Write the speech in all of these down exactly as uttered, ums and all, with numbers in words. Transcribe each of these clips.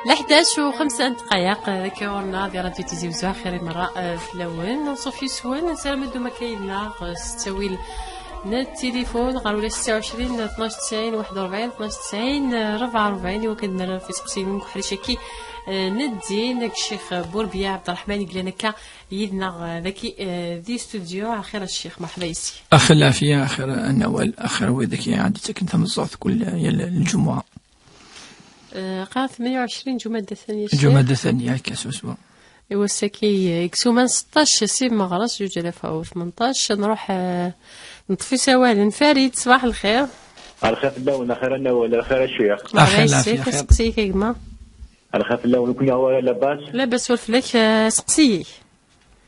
Leḥdac u xemsa n ddqayeq, eh, akka ɣur-neɣ di Radio Tizi Uzzu. Axir i merra, eh, fell-awen. Anṣuf yes-wen, nessaram ad d-tum akka yid-neɣ, eh, s ttawil n tilifun ɣer ula setta u ɛecrin, tnac tesɛin, waḥed u rebɛin, tnac tesɛin, rebɛa u rebɛin, i wakken ad nerr ɣef iseqsiyen deg uḥric-agi, eh, n ddin, deg Ccix Burbiya Ɛebderreḥman i yellan akka yid-neɣ, eh, daki, eh, di studio. Axir a Ccix, merḥba yes-k. Axir lɛafiya, axir a Nawal, axir wid akka i ɛad yettaken tameẓẓuɣt kul yal lǧemɛa. Eh, qqaren tmenya u ɛecrin Ǧumada Thaniya, Ccix. Ǧumada Thaniya, akka swaswa. I wass-agi, eh, deg isuman seṭṭac si Meɣres, zuǧ alaf u tmenṭac, nruḥ, eh, neṭṭef isawalen. Farid, ṣbaḥ lxir. Lxir fell-awen, axir a Nawal, lxir a Ccix. Merḥba yes-k, aseqsi-k a gma. Lxir fell-awen, nekkni ɣur-i labas. Labas ur fell-ak, eh, seqsi-k.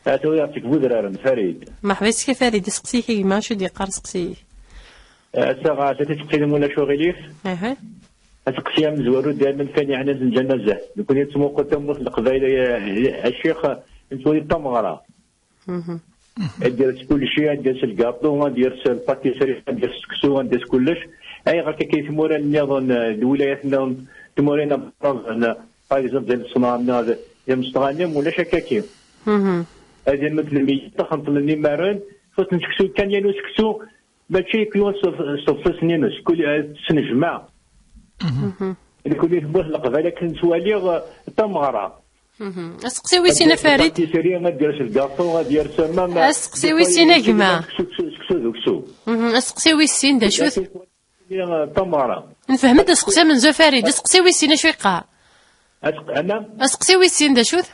A tura seg Budraren, Farid. Merḥba yes-k a Farid, aseqsi-k a gma, acu d-yeqqar seqsi-k? Eh, ass-a ɣer tiseqsiyin ulac uɣilif. Aha. Aseqsi amezwaru daymen kan yeɛnan lǧanaza. Nekkni nettmuqul tamurt n Leqbayel, eh, a Ccix, nettwali d tameɣra. Mhm. Ad d-yers kulci, ad d-yers lgaṭu, ad d-yers lpatisri, ad d-yers seksu, ad d-yers kullec. Ayɣer akka i tmura nniḍen, eh, lwilayat nniḍen, tmura n Abraẓan, par exemple, di Leṣnam, neɣ d, di Mestɣanem, ulac akka-ki. Mhm. Ad yemmet lmeyyet, xenṭlen imaren, futen seksu kan, yan useksu, mačči klu s, s uḍfis-nni-ines, kul, eh, tesnejmaɛ. Mhm. Nekkni tmurt n Leqbayel akken nettwali, eh, d tameɣra. Mhm. Aseqsi wis sin a Farid. Tisri, ad d-yers lgaṭu, ad d-yers, ma, ma, aseqsi wis sin a gma. Seksu, seksu d uksu. Mhm. Aseqsi wis sin d acu-t? Tameɣra. Nefhem-d aseqsi amenzu a Farid. Aseqsi wis sin acu yeqqar? Aseq-, anam? Aseqsi wis sin d acu-t?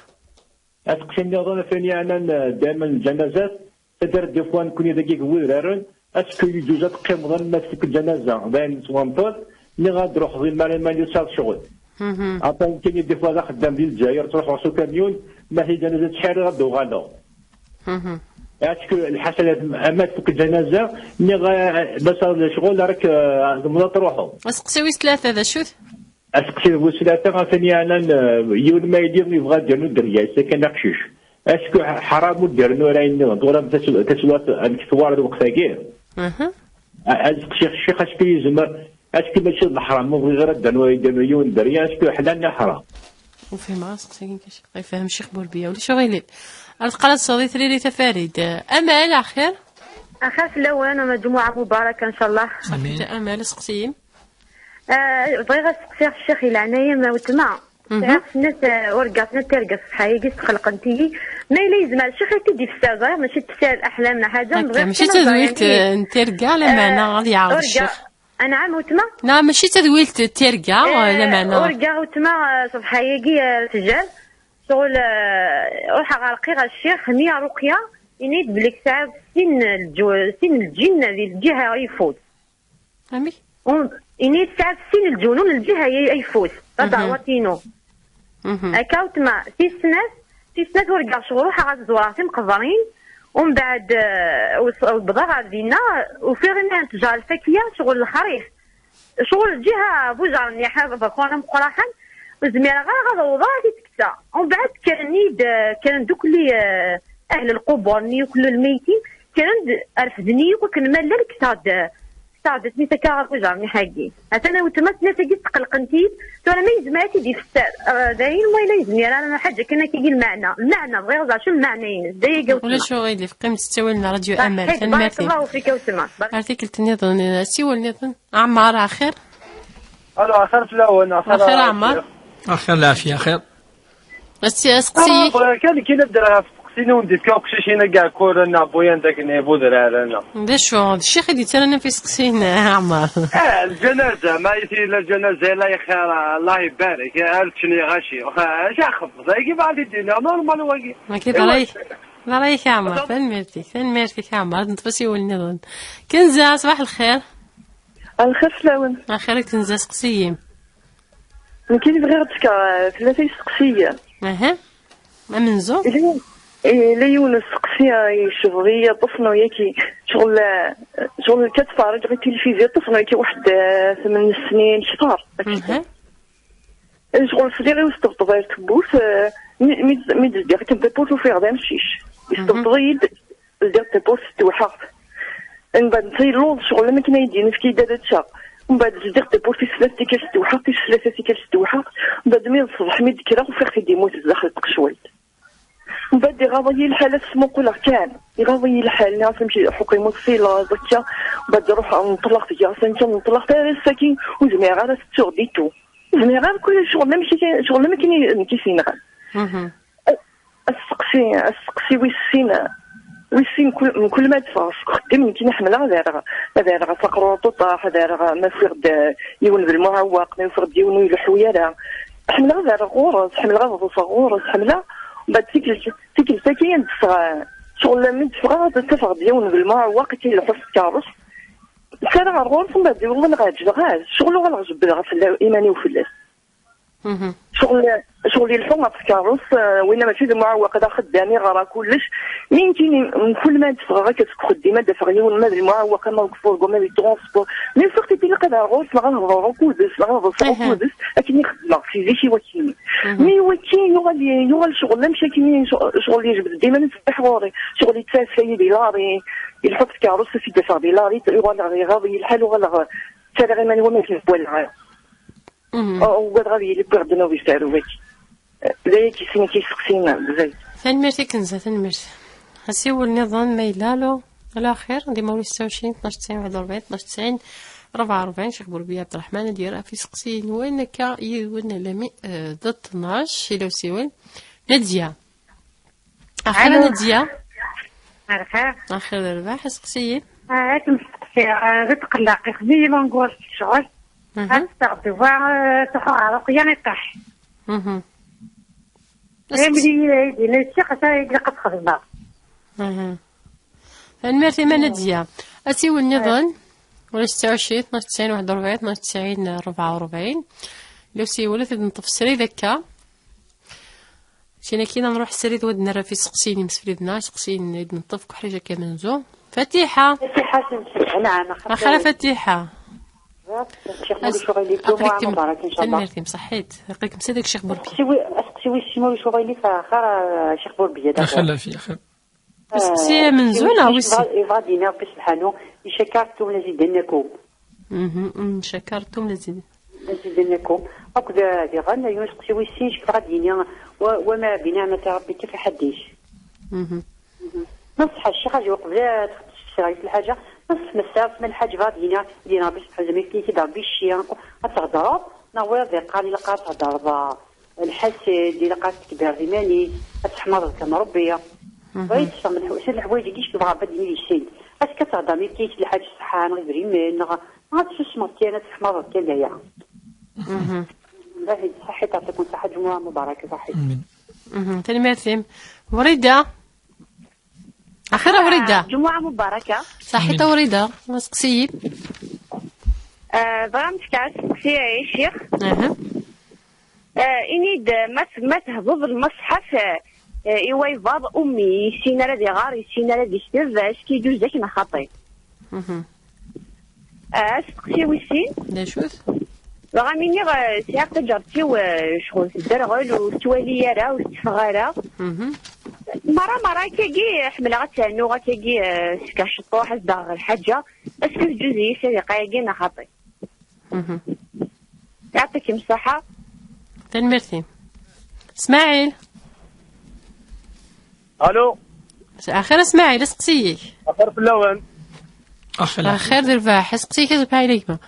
Aseqsi nniḍen, a Farid, yeɛnan, eh, daymen lǧanazat. Taddart des fois nekkni dagi deg Wudraren, est-ce que yeǧǧuǧ ad teqqimeḍ alma tfuk lǧanaza, d ayen nettwanṭel, niɣ ad d-truḥeḍ imar iman-iw tesɛiḍ ccɣel? Mhm. Aṭas kan des fois d axeddam di Lezzayer, ttruḥuɣ s ukamyun, ma hi lǧanaza ttḥiriɣ ad d-uɣaleɣ. Mhm. Est-ce que lḥasalat ama tfuk lǧanaza, niɣ, eh, ma tesɛiḍ lecɣel, ara k-, eh, tzemreḍ ad truḥeḍ? Aseqsi wis tlata d acu-t? Aseqsi bu tlata, atan yeɛnan, eh, yiwen ma yili yebɣa ad d-yernu dderya, yessa kan aqcic. Est-ce que ḥ-, ḥaram ur d-yernu ara ayen nniḍen? Tura tasw-, taswiɛt amek twar lweqt-agi? Aha. A-, ad seqsiɣ ccix, est-ce que yezmer, est-ce que mačči d leḥram, ma bɣiɣ ara d-yernu, ad d-yernu yiwen dderya, est-ce que ḥlal neɣ ḥram? Ur fhimeɣ ara aseqsi-agi, ccix. Yefhem ccix Burbiya, ulac aɣilif. Ar teqqar ad tesɛuḍ i tririt a Farid. Amal, axir? Axir fell-awen, lǧumuɛa mubaraka, ncallah. Amin. Amal, aseqsi-im? Ah, bɣiɣ ad seqsiɣ ccix i leɛnaya-m, a weltma. Mhm. Sɛiɣ snat, ah, urgaɣ snat tirga ṣṣeḥḥa-agi sqelqent-iyi. Ma yella yezmer ccix ad t-id-ifesser, ẓriɣ mačči d tefsir aḥlam neɣ ḥaǧa, akka, bɣiɣ mačči kan ad ẓriɣ tadwilt n tirga, lameɛna, ah, ad yeɛreḍ urgaɣ ccix. Anɛam, weltma? Neɣ mačči d tadwilt n tirga, eh, lameɛna. Urgaɣ weltma, ah, ṣṣeḥḥa-agi, ah, tejjal. Ccɣel, ah, ruḥeɣ ɣer lqiɣ a ccix, niya Ruqya, ini-d belli tesɛiḍ sin n lǧu-, sin n lǧin di lǧiha ayeffus. Amek? Um, ini tesɛa sin lǧunun lǧiha ay-, ayeffus, mhm, taderwat-inu. Mhm. Akka weltma, tis snat, tis snat urgaɣ ccɣel, ruḥeɣ ad ẓureɣ timqeḍrin, umbeɛd, eh, wes-, wwḍeɣ ɣer dinna, ufiɣ imi ttjaṛ lfakya, ccɣel lexrif. Ccɣel lǧiha bujaṛ-nni ḥa-, bakwan ameqqraḥen, ur zmireɣ ara ad awḍeɣ ad t-id-kkseɣ. Umbeɛd kkren-iyi-d, eh, kkren-d ukli, eh, ahl lqubur-nni, ukli lmeytin, kkren-d, refden-iyi akk akken ma llan, kkseɣ-d, kkseɣ-d asmi takka ɣer ujerniḥ-agi. Atan a weltma, snat-agi sqelqent-iyi-d, tura ma yezmer ad t-id-ifesser, eh, d ayen, ma yella yezmir ara ḥaǧa kan akkagi lmeɛna. Lmeɛna, bɣiɣ ẓer acu lmeɛna-ines. D ayagi a weltma. Ulac uɣilif, qqim s ttawil n Radio Amal. Tanemmirt-ik. Barakallahu fik a weltma. Ar tikkelt nniḍen, eh, asiwel nniḍen. Ɛemmar, axir? Alo, axir fell-awen, axir. Axir a Ɛemmar. Axir lɛafiya, axir. As-, aseqsi-ik. Ah, bɣiɣ kan, kan ad d-rreɣ ɣef teqsisin ur d-ifka uqcic-in agi ɛekkuren neɣ buyan d akken ibudraren. D acu? D ccix i d-yettarran ɣef iseqsiyen, a Ɛemmar. Eh, lǧanaza, ma yella lǧanaza, la ixir, Allah ibarek, eh, ar ččen iɣaci. Eh, acu axebbet, agi bɣa ad d-iniɣ, normal wagi. Wagi d ṛṛay-ik, d ṛṛay-ik a Ɛemmar. Tanemmirt-ik, tanemmirt-ik a Ɛemmar. Ad neṭṭef asiwel nniḍen. Kenza, ṣbaḥ lxir. Lxir fell-awen. Axir a Kenza, seqsi-yi. Nekkini bɣiɣ ad d-fkeɣ, eh, tlata isteqsiyen. Aha. Amenzu? Ila, ila yiwen usteqsi, eh, yecbeḥ-iyi aṭas n uyaki. Ccɣel, eh, ccɣel nekk ad ttferriǧeɣ i tilfizi aṭas n uyaki, waḥed, eh, tmen snin, kter. Aha. Ccɣel sliɣ i usṭebṭeb ar tewwurt, eh, mi, mi, mi d-zdiɣ akken tawwurt ufiɣ d amcic. Mhm. Yesṭebṭeb-iyi-d, ldiɣ tawwurt, stewḥeɣ-t. Mbeɛd netta yelluẓ ccɣel am akken ay d-yini efk-iyi-d ad ččeɣ. Mbeɛd zdiɣ tawwurt tis snat, tikkal s ddewḥeɣ, tis tlata, tikkal s ddewḥeɣ. Mbeɛd mi d ṣṣbeḥ mi d-kkreɣ, ufiɣ-t-id yemmut zdaxel n tqecwalt. Mbeɛd iɣaḍ-iyi lḥal ad t-smuquleɣ kan. Iɣaḍ-iyi lḥal, nniɣ-as amek ḥuq yemmut si laẓ akka. Mbeɛd ruḥeɣ neṭṭleɣ tga-as amek neṭṭleɣ, tara ass-agi ur zmireɣ ara ad t-ttuɣ ditu. Ur zmireɣ ara, kul ccɣel amek i, ccɣel amek i, nekk i s-yenɣan. Asteqsi, asteqsi wis sin, wis sin kul, mkul ma d-ffɣeɣ seg uxeddim, nekkini ḥemmleɣ ad rreɣ, ad rreɣ taqrurt uṭaḥ, ad rreɣ ma ffiɣ-d, eh, yiwen d lmuɛewweq, ma ufiɣ-d yiwen ur ileḥḥu ara. Ḥemmleɣ ad rreɣ ɣur-s, ḥemmleɣ ad ḍseɣ ɣur-s, ḥemmleɣ. Mbeɛd tikkelt, tikkelt-agi ad d-ffɣeɣ, ccɣel mi d-ffɣeɣ ad tafeɣ-d yiwen d lmuɛewweq i k-ileḥḥu s tkeṛṛust. Ssaraɣ ar ɣur-s, mbeɛd iwweḍ neɣ ɛeǧbeɣ-as, ccɣel uɣaleɣ jebbdeɣ fell-, iman-iw fell-as. Ccɣel, ccɣel yelḥu ɣef tkeṛṛust, eh, winna mačči d lmuɛewweq, d axeddam, iɣra kullec. Mi nekkini, mkul ma d-ffɣeɣ akka seg uxeddim, ad d-afeɣ yiwen ma d lmuɛewweq, ama deg furgu, ama di transport. Mi ufiɣ tipi ilaq ad aɣeɣ ɣur-s, neɣ ad hedreɣ akked-s, neɣ ad ḍseɣ akked-s, akken i xeddmeɣ si zik i wakkin. Mi wakkin yuɣal, yuɣal ccɣel, amek akken i ccɣel yejbed-d iman-is mliḥ ɣur-i. Ccɣel yettɛassa-yi di lari, yelḥu ɣef tkeṛṛust, ad t-id-afeɣ di lari, yuɣal iɣaḍ-iyi lḥal, uɣaleɣ ttaraɣ iman-iw am akken ur walaɣ ara. Ugadeɣ ad yili wwiɣ ddnub yesɛerwek. D ayagi sin n yisteqsiyen n Bgayet. Tanemmirt i Kenza, tanemmirt. Asiwel nniḍen ma yella, alo, alo axir, di mawla setta u ɛecrin, tnac tesɛin, waḥed u rebɛin, tnac tesɛin, rebɛa u rebɛin, Ccix Burbiya Ɛebderreḥman, ad d-yerr ɣef isteqsiyen-nwen akka yid-wen alami, eh, d tnac, ila usiwel. Nadya. Axir a Nadya. Axir. Axir d rrbeḥ, isteqsiyen. Ah, ad kem-steqsiɣ, ah, d tqelleq, ixdem-iyi l'angoisse ccɣel. Ad testeɣ ddwa, ah, truḥ ɣer Ruqya iṭeḥ. Amli ay d-yenna ccix, ata ilaq ad txedmeɣ. Tanemmirt i Nadya. Asiwel nniḍen, ula setta u ɛecrin, tnac tesɛin, waḥed u rebɛin, tnac tesɛin, rebɛa u rebɛin. Ila usiwel, ad t-id-neṭṭef srid akka. Sin akkin ad nruḥ srid, wad nerr ɣef iseqsiyen imsefliden, iseqsiyen i d-neṭṭef deg uḥric akka amenzu. Fatiḥa. Fatiḥa, nɛam, axir Fatiḥa. Aql-ikem, tanemmirt-im, ṣaḥit. Aql-ikem srid, Ccix Burbiya. Aseqsi wis sin ur yettwaɣ yelli, axir, ah, Ccix Burbiya, d'accord. Axir, axir. Aseqsi amenzu neɣ wis sin? Yebɣa ad d-yini Rebbi Sebḥanu, "Icakartum lazidannakum." Mhm, mm, "Icakartum lazidannakum." Akked, eh, diɣen, yiwen useqsi wis sin, cekkeɣ ad d-yini, "Wa, wa ma bi niɛmati Rebbi ka fa ḥaddis." Ma ṣṣeḥ, ccix, ad yeqbel ad tfesreɣ yiwet lḥaǧa, ma ṣṣeḥ, ma tesɛiḍ ma lḥaǧa bɣa ad d-yini, ad d-yini Rebbi Sebḥanu, ma yefka-k-id Rebbi cci, ad teɣ-, ad teɣdereḍ, neɣ wayeḍ iqqaren ilaq ad theḍreḍ, eh, lḥased, ilaq ad tekbireḍ iman-ik, ad teḥmaḍeḍ kan Rebbi. Wa yettfeɣ s leḥwayeǧ-agi, cekkeɣ bɣa ad d-yini deg-sent. Ass-a ad teɣdeḍ, ma yefka-k-id lḥaǧa ṣṣeḥḥa, neɣ idrimen, neɣ, neɣ ad tessusmeḍ kan, ad teḥmaḍeḍ kan d aya. Bahi, ṣaḥit, yeɛṭikum ṣṣeḥḥa, ǧumuɛa mubaraka, ṣaḥit. Amin. Mhm, tanemmirt-im. Wrida. Axir a Wrida. Ǧumuɛa mubaraka. Ṣaḥit a Wrida, ma seqsi-yi. Ah, bɣiɣ ad m-fkeɣ aseqsi, ay ccix. Aha. Ah, ini-d, ma t-, ma thebleḍ lmeṣḥaf, ah, ah, i waybaḍ ummi, yessin ara ad iɣer, yessin ara ad ikteb, est-ce que yeǧuz-ak neɣ xaṭi? Mhm. Ah, asteqsi wis sin. D acu-t? Dɣa mi nniɣ, eh, sɛiɣ taǧert-iw, eh, ccɣel tedderɣel, ur tettwali ara, ur tetteffeɣ ara. Mhm. Merra, merra, akkagi, ḥemmleɣ ad ternuɣ, akkagi, eh, seg aceṭṭuḥ, ad s-d-aɣeɣ lḥaǧa. Est-ce que teǧǧuz-iyi ssadiqa-agi neɣ xaṭi? Mhm. Yeɛṭikem ṣṣeḥḥa. Tanemmirt-im. Smaɛil. Alo. Axir a Smaɛil, aseqsi-ik. Axir fell-awen. Axir. Axir d rrbeḥ, aseqsi-k a Smaɛil a gma.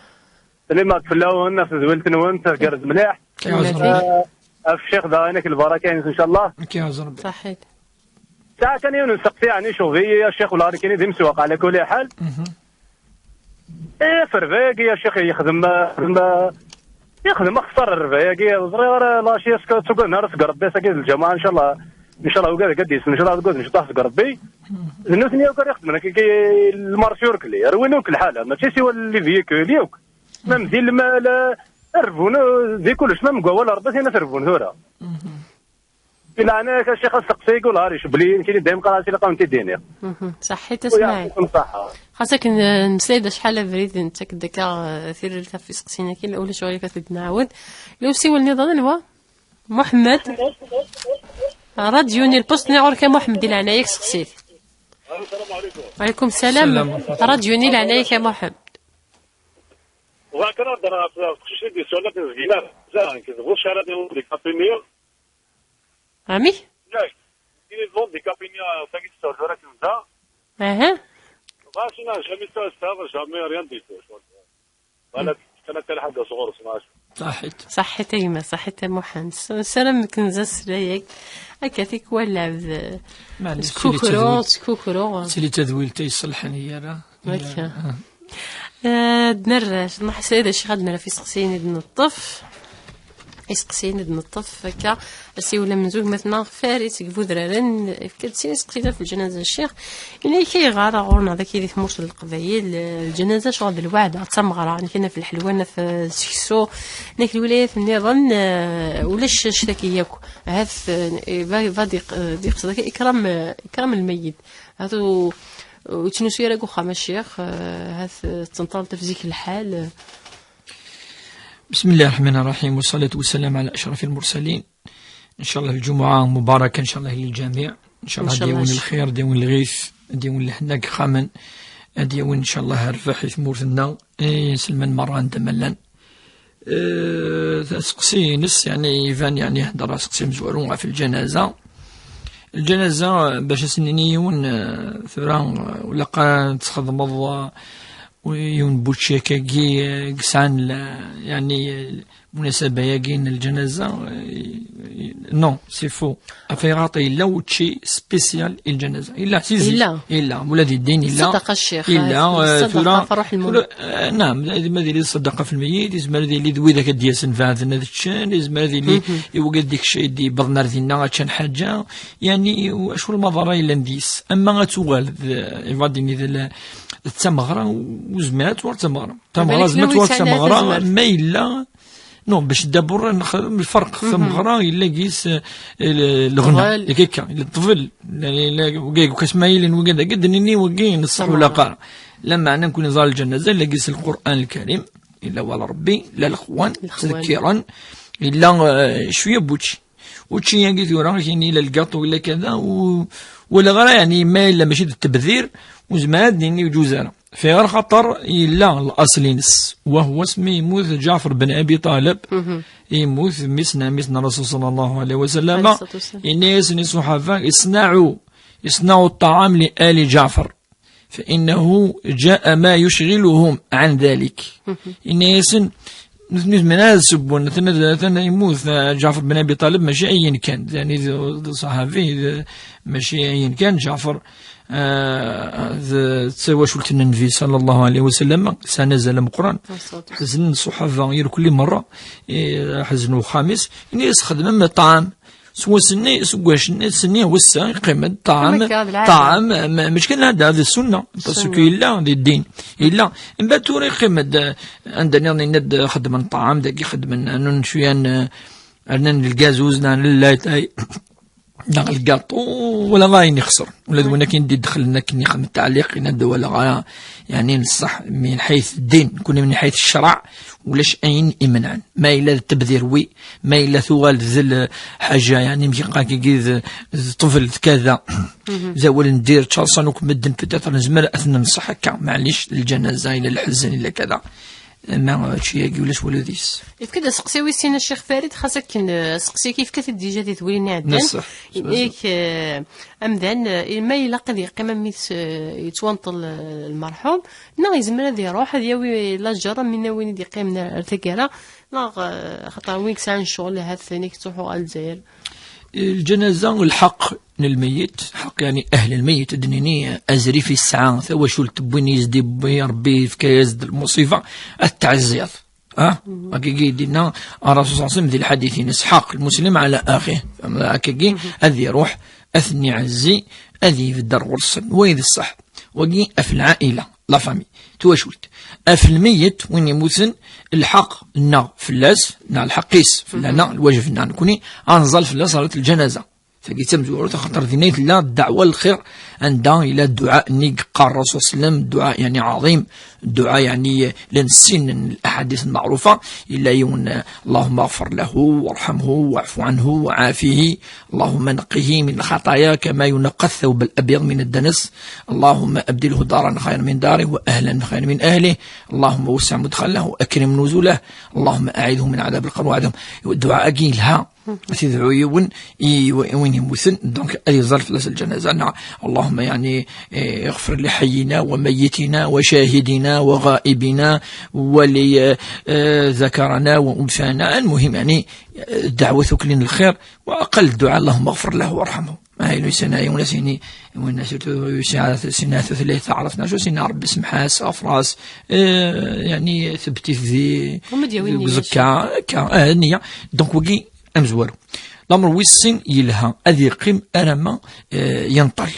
Slimeɣ-d fell-awen, ɣef tedwilt-nwen, tgerrez mliḥ. Tanemmirt-ik. Eh, ɣef ccix daɣen, ak lbaraka-ines, ncallah. Ṣaḥit. Sɛiɣ kan yiwen n seqsi, ɛni icɣeb-iyi a ccix, wala nekkini d imsewweq, ɛla kulli ḥal. Mhm. Eh, ɣef rrbeḥ-agi, a ccix, yexdem, yexdem, yexdem axeṣṣar rrbeḥ-agi, ur ẓriɣ ara, laci, est-ce que ttuggaden ara seg Rebbi, ass-agi d lǧamuɛa, ncallah, ncallah, ugad ad d-yeslen, ncallah, ad ugad ncṭaḥ seg Rebbi. D nutni akk ara ixedmen akka, lmarsi ur kelli, rwin akk lḥala, mačči siwa les véhicules yakk. Même di lmal, eh, rebun, eh, di kullec, même deg wawal Rebbi, tin ad t-rebun tura. Di leɛnaya-k a ccix, asteqsi-agi ur ɣar icewwel-iyi, nekkini dayem qqareɣ-as ilaq ad wen-t-id-iniɣ. Mhm. Ṣaḥit a Smaɛil. Xas akken, eh, nemmeslay-d acḥal abrid, nettak-d akka, eh, tirelt ɣef iseqsiyen-agi, ulac aɣilif ad t-id-nɛawed. Ila usiwel nniḍen, anwa? Muḥemmed. Radyu-nni, lpust-nni ɣur-k a Muḥemmed, di leɛnaya-k seqsi-t. Wɛaleykum salam. Radyu-nni, leɛnaya-k a Muḥemmed. Bɣiɣ kan ad d-rreɣ ɣef teqcict i d-yessuɣlen akken zgin-a. Nekk d bu ccara di handicapé-nni. Ɛemmi? Yak. Ini d handicapé-nni, tagi tessawel tura akken da. Aha. Bɣiɣ ad as-iniɣ jamais ça se fait, jamais rien du tout. Voilà, kan akka lḥaǧa sɣur-s, maɛac. Saḥit. Saḥit a gma, saḥit a Muḥend. S-, nessaram akken zas layek. Akka tikwal lɛebd, eh, Maɛlic, tkukru, tili tadwilt. Tkukru. Tili tadwilt ay ṣelḥen i yara. Akka. Ah. Eh, d-nerra, neḥṣa d acu ad nerra f iseqsiyen i d-neṭṭef. Iseqsiyen i d-neṭṭef, akka, asiwel amenzu, gma-tneɣ Farid seg Budraren, yefka-d sin iseqsiyen ɣef lǧanaza, ccix. Yenna-yak ayɣer ɣur-neɣ dagi di tmurt n Leqbayel, eh, lǧanaza ccɣel d lweɛda, d tameɣra, nekk ɣef lḥelwa, ɣef, eh, seksu, nekk lwilayat nniḍen, eh, ulac cctaki yakk. Ahat, eh, va, va diq-, eh, diqs dagi ikram, eh, ikram lmeyyit. Ahat u-, ur ttnusu ara deg uxxam, a ccix, eh, ahat, eh, tettenṭaleḍ ɣef zik lḥal, eh. بسم الله الرحمن الرحيم، والصلاة والسلام على أشرف المرسلين. إن شاء الله الجمعة مباركة إن شاء الله للجميع. إن شاء الله إن شاء الله. Ad yawen lxir, ad yawen lɣit, ad yawen lehna deg yixxamen, ad yawen إن شاء الله rrbeḥ i tmurt-nneɣ, i inselmen merra anda ma llan. Eh, aseqsi-ines, yeɛni, iban, yeɛni, ihedder aseqsi amezwaru ɣef lǧanaza. Lǧanaza, eh, bac ad s-nini yiwen, eh, tura, eh, ulaq ad txedmeḍ, eh, yiwen n wučči akkagi, eh, yesɛan l-, yeɛni, eh, lmunasaba-agi n lǧanaza, eh, non, c'est faux. Ɣef ayɣaṭ yella wučči spécial i lǧanaza. Yella, si, si. Yella. Yella, ula di ddin yella. Ṣṣadaqa, ccix, yella, eh, ṣṣadaqa, tura, f ṛṛuḥ lmum-, tura, eh, naam, ma d-yili ṣṣadaqa f lmeyyit, yezmer ad yili d widak ad d-yasen beɛden ad ččen, yezmer ad yili i wigad d-yewwḍen ar dinna ad ččen ḥaǧa, yeɛni, acu lmaḍerra yellan deg-s. Ama ad tuɣal d, eh, ibaddin d, d tameɣra, ur zmiren ad tuɣal d tameɣra. Tameɣra, zmer ad tuɣal d tameɣra, ma yella, non, bac dabur nexdem lferq. Tameɣra yella deg-s, eh, le-, leɣna, ṭṭbel. Yak akka, yella ṭṭbel. La, la, la, wigad, ukas ma yilin wigad, dagi d-nini wigi, neṣṣeḥ wala qara. Lameɛna nkun iẓar lǧanaza, yella deg-s Lqur'an Lkarim, yella wala Rebbi, yella lexwan, lexwan. Ttdekkiren, yella, eh, cwiya n wučči. Učči-agi tura, kini yella lgaṭu, yella kada, u-, wala ɣara, yeɛni, ma yella mačči d ttebdir, ur zmiren ad d-nini ur yeǧuz ara. Fi ɣer xaṭer yella laṣel-ines, wa huwa asmi yemmut Ǧaɛfar ben Abi Ṭaleb, yemmut mmi-s n ɛemmi-s n Rasul ṣalla Llahu ɛalayhi wa sallam, yenna-yasen i ṣṣuḥaba, اصنعوا، اصنعوا الطعام لآل جعفر، فإنه جاء ما يشغلهم عن ذلك. Yenna-yasen, nutni zemren ad ssewwen, atan, atan yemmut, eh, Ǧaɛfar ben Abi Ṭaleb, mačči ayen kan, yeɛni d, d ṣaḥabi, d, mačči ayen kan, Ǧaɛfar, eh, d, d tawacult n Nnbi ṣalla Llahu ɛalayhi wa sallam, sɛan azal ameqqran. Ḥeznen ṣṣuḥaba irkelli merra, eh, ḥeznen uxxam-is, yenna-yas xedmem ṭṭɛam. S wass-nni, seg wass-nni, s-nni, wass-a, yeqqim-d ṭṭɛam, ṭṭɛam, ma-, mačči kan lɛada, d ssunna, parce que yella di ddin, yella. Mbeɛd tura yeqqim-d, eh, anda nniḍen yenna-d xeddmen ṭṭɛam, dagi xeddmen, rnan cwiya n, rnan lgazuz, neɣ llatay, neɣ lgaṭu, wala ɣa ayen ixeṣren. Ula d win akken d-idexlen akken yexdem ttaɛliq, yenna-d wala ɣa, yeɛni, n ṣṣeḥ, min ḥayt ddin, nekni min ḥayt ccreɛ, ulac ayen imenɛen. Ma yella d ttebdir wi, ma yella tuɣal d lḥaǧa, yeɛni, mkiqakigi d, d ṭṭbel d kada. D awal n dir, ttaḍsan akk medden, peut-être nezmer ad t-nenṣeḥ akka, maɛlic, lǧanaza, ila lḥezn, ila kada. Ma, eh, čči-agi ulac wala deg-s. Yefka-d aseqsi wis sin a Ccix Farid, xas akken, eh, aseqsi-agi yefka-t-id déjà di tewwilin iɛeddan. Neṣṣeḥ. Yak, eh, amdan, eh, ma ilaq ad yeqqim am mi tes-, eh, yettwanṭel, eh, lmerḥum, neɣ yezmer ad iruḥ, ad yawi lajer am win, win i d-yeqqimen ar, ar taggara, neɣ, eh, xaṭer win yesɛan ccɣel, ahat nekk ttruḥuɣ ar Lezzayer. Lǧanaza, lḥeqq n lmeyyet, ḥeqq, yeɛni, ahl lmeyyet, ad d-nini, azrif yesɛa tawacult n win i s-d-iwwi Rebbi, yefka-yas-d lmuṣiba, ad t-tɛezziḍ. Ah? Akkagi i d-yenna Ṛṛasul ṣalla Llahu ɛalayhi wa sallam di lḥadit-ines, حق المسلم على أخيه. Akkagi, ad iruḥ, ad ten-iɛezzi, ad ibedd ar ɣur-sen. Wayi d ṣṣeḥ. Wagi, af lɛaila, la famille, twacult. Af lmeyyet, win yemmuten, lḥeqq-nneɣ fell-as, neɣ lḥeqq-is fell-aneɣ, lwajeb-nneɣ nekni, ad nẓall fell-as ṣalat lǧanaza. Tagi d tamezwarut, axaṭer dinna i tella ddeɛwa n lxir, anda yella dduɛa-nni i yeqqar Rasul sallam, dduɛa, yeɛni, ɛaḍim, dduɛa, yeɛni, llan sin n laḥadit lmeɛrufa, yella yiwen, اللهم اغفر له وارحمه واعف عنه وعافه، اللهم نقه من الخطايا كما ينقى الثوب الأبيض من الدنس، اللهم أبدله دارا خيرا من داره وأهلا خيرا من أهله، اللهم وسع مدخله وأكرم نزله، اللهم أعذه من عذاب القبر وعذاب. Dduɛa-agi yelha. Ad t-idɛu yiwen i, i win yemmuten, donc ad iẓẓal fell-as lǧanaza, neɣ اللهم يعني، eh, اغفر لحينا وميتنا وشاهدنا وغائبنا ولي، eh, ذكرنا وأنثانا. المهم يعني، eh, ddeɛwa tukli n lxir, وأقل الدعاء اللهم اغفر له وارحمه. Ma yella yesɛa yiwen ass-nni, yiwen ass-nni, yesɛa sin tutlayt taɛrabt, neɣ sin, Ṛebbi semmeḥ-as, ɣfer-as, eh, yeɛni, tebtit di, Umi d-yawi deg nniya, uẓekka, akka, eh, nniya. Donc, wagi, amezwaru. Lamer wis sin yelha, ad yeqqim alamma, eh, yenṭel.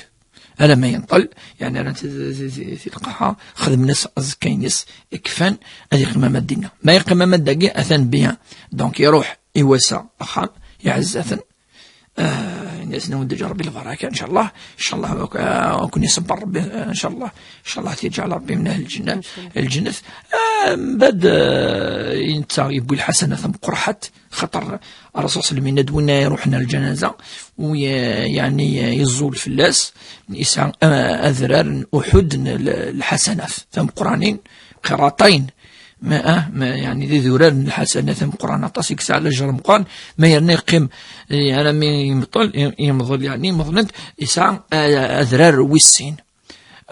Alamma yenṭel, yeɛni, ara t-, t-, t-, t-, lqaɛa, xedmen-as aẓekka-ines, kfan, ad yeqqim ama dinna. Ma yeqqim ama dagi, atan bien. Donc, iruḥ, iwasa axxam, iɛezz-aten. Ah, ini-asen, ad wen-d-yeǧǧ Ṛebbi lbaraka, ncallah. Ncallah, ak-, ah, ad ken-iṣebber Ṛebbi, ah, ncallah. Ncallah ad t-yeǧǧ Ṛebbi min ahel lǧenna-, lǧennet. Ah, mbeɛd, ah, netta yewwi lḥasana tameqqrant, xaṭer Ṛṛasul sallam yenna-d, win iṛuḥen ar lǧanaza, u ye-, yeɛni, yeẓẓul fell-as, yesɛa, ah, adrar n Uḥud n l-, lḥasanat tameqqranin, qiraṭayn, Ma, ah, ma, yeɛni, d idurar n lḥasanat ameqqran aṭas i yesɛa, lajer ameqqran, ma yerna yeqqim, eh, armi yemḍel, yemḍel, yeɛni, meḍlen-t, yesɛa, eh, adrar wis sin.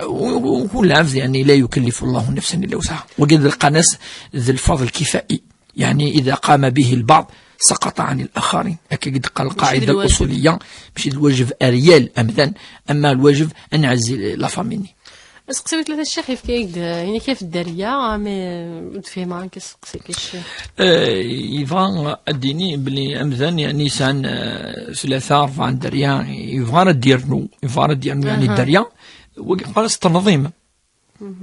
U, u, kul ɛebd, yeɛni, لا يكلف الله نفسا إلا وسعها. Wagi d lqanas d lfadl kifa'i. Yeɛni, إذا قام به البعض سقط عن الآخرين. Akka i d-teqqar lqaɛida uṣuliya, mačči d lwajeb ar yal amdan, ama lwajeb ad nɛezzi la famille-nni. Aseqsi wis tlata, Ccix, yefka-yak-d, eh, ini-k ɣef dderya, ah, mais ur d-fhimeɣ ara aseqsi-k, Ccix. Eh, yebɣa ad d-yini belli amdan, yeɛni, yesɛan, eh, tlata, rebɛa n dderya, yebɣa ara d-yernu, yebɣa ara d-yernu, yeɛni, dderya, wagi qqaren-as tanḍim.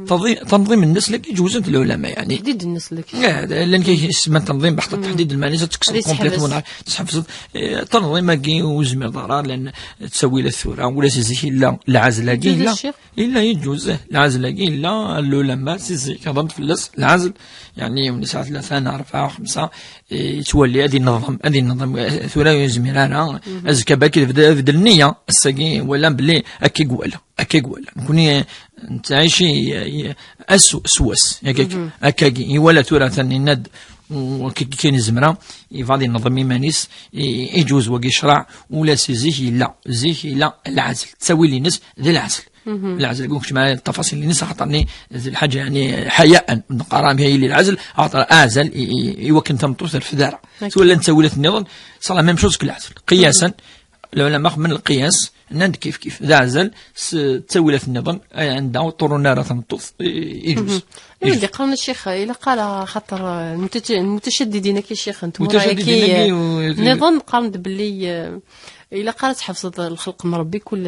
Tanḍi-, tanḍim-nnes lagi ǧewzen-t lɛulama, yeɛni. Teḥdid-nnes lagi. Eh, llan kay isman tanḍim, beḥta teḥdid lmeɛna-s ad tekkseḍ ad complètement, tesḥebseḍ. Eh, tanḍim-agi ur zmireḍ ara, llan ttawilat tura, ula si zik yella lɛezl-agi, yella. Yella, yeǧǧuz, eh, lɛezl-agi yella, lɛulama si zik, hedren-d fell-as, lɛezl, yeɛni, win yesɛa tlata, neɣ rebɛa, xemsa, eh, yettwali, ad ineḍem, ad ineḍem, eh, tura ur yezmir ara, azekka baki tebdel, tebdel nniya, ass-agi wala belli akka i iwala, akka i iwala. Nekni, eh, nettɛic i, i, ass s wass, yakan, akkagi, iwala tura atan yenna-d, u-, akka kan izemra, yebɣa ad ineḍem iman-is, i, iǧuz wagi ccreɛ, ula si zik yella, zik yella lɛezl, ttawil-ines d lɛezl. Lɛezl, ur keččem ara ṭṭafasil-ines, axaṭer-nni d lḥaǧa, yeɛni, ḥayaan, neqqar-am yili lɛezl, axaṭer aɛzal, i, i, i wakken tameṭṭut terfed ara. Tura llant ttawilat nniḍen, c'est la même chose que lɛezl. Qiyasan, lɛulama xedmen lqiyas, nnan-d kif kif. D aɛzal, s ttawilat nniḍen, eh, anda ur ṭṭurun ara tameṭṭut, eh, iǧuz. Iǧuz. Wid yeqqaren, Ccix, ilaq ara, xaṭer, eh, lmutac-, lmutacaddidin-agi, Ccix, n tmura-agi, eh, nniḍen, qqaren-d belli, eh, ilaq ara tḥebseḍ lxelq n Ṛebbi, kul,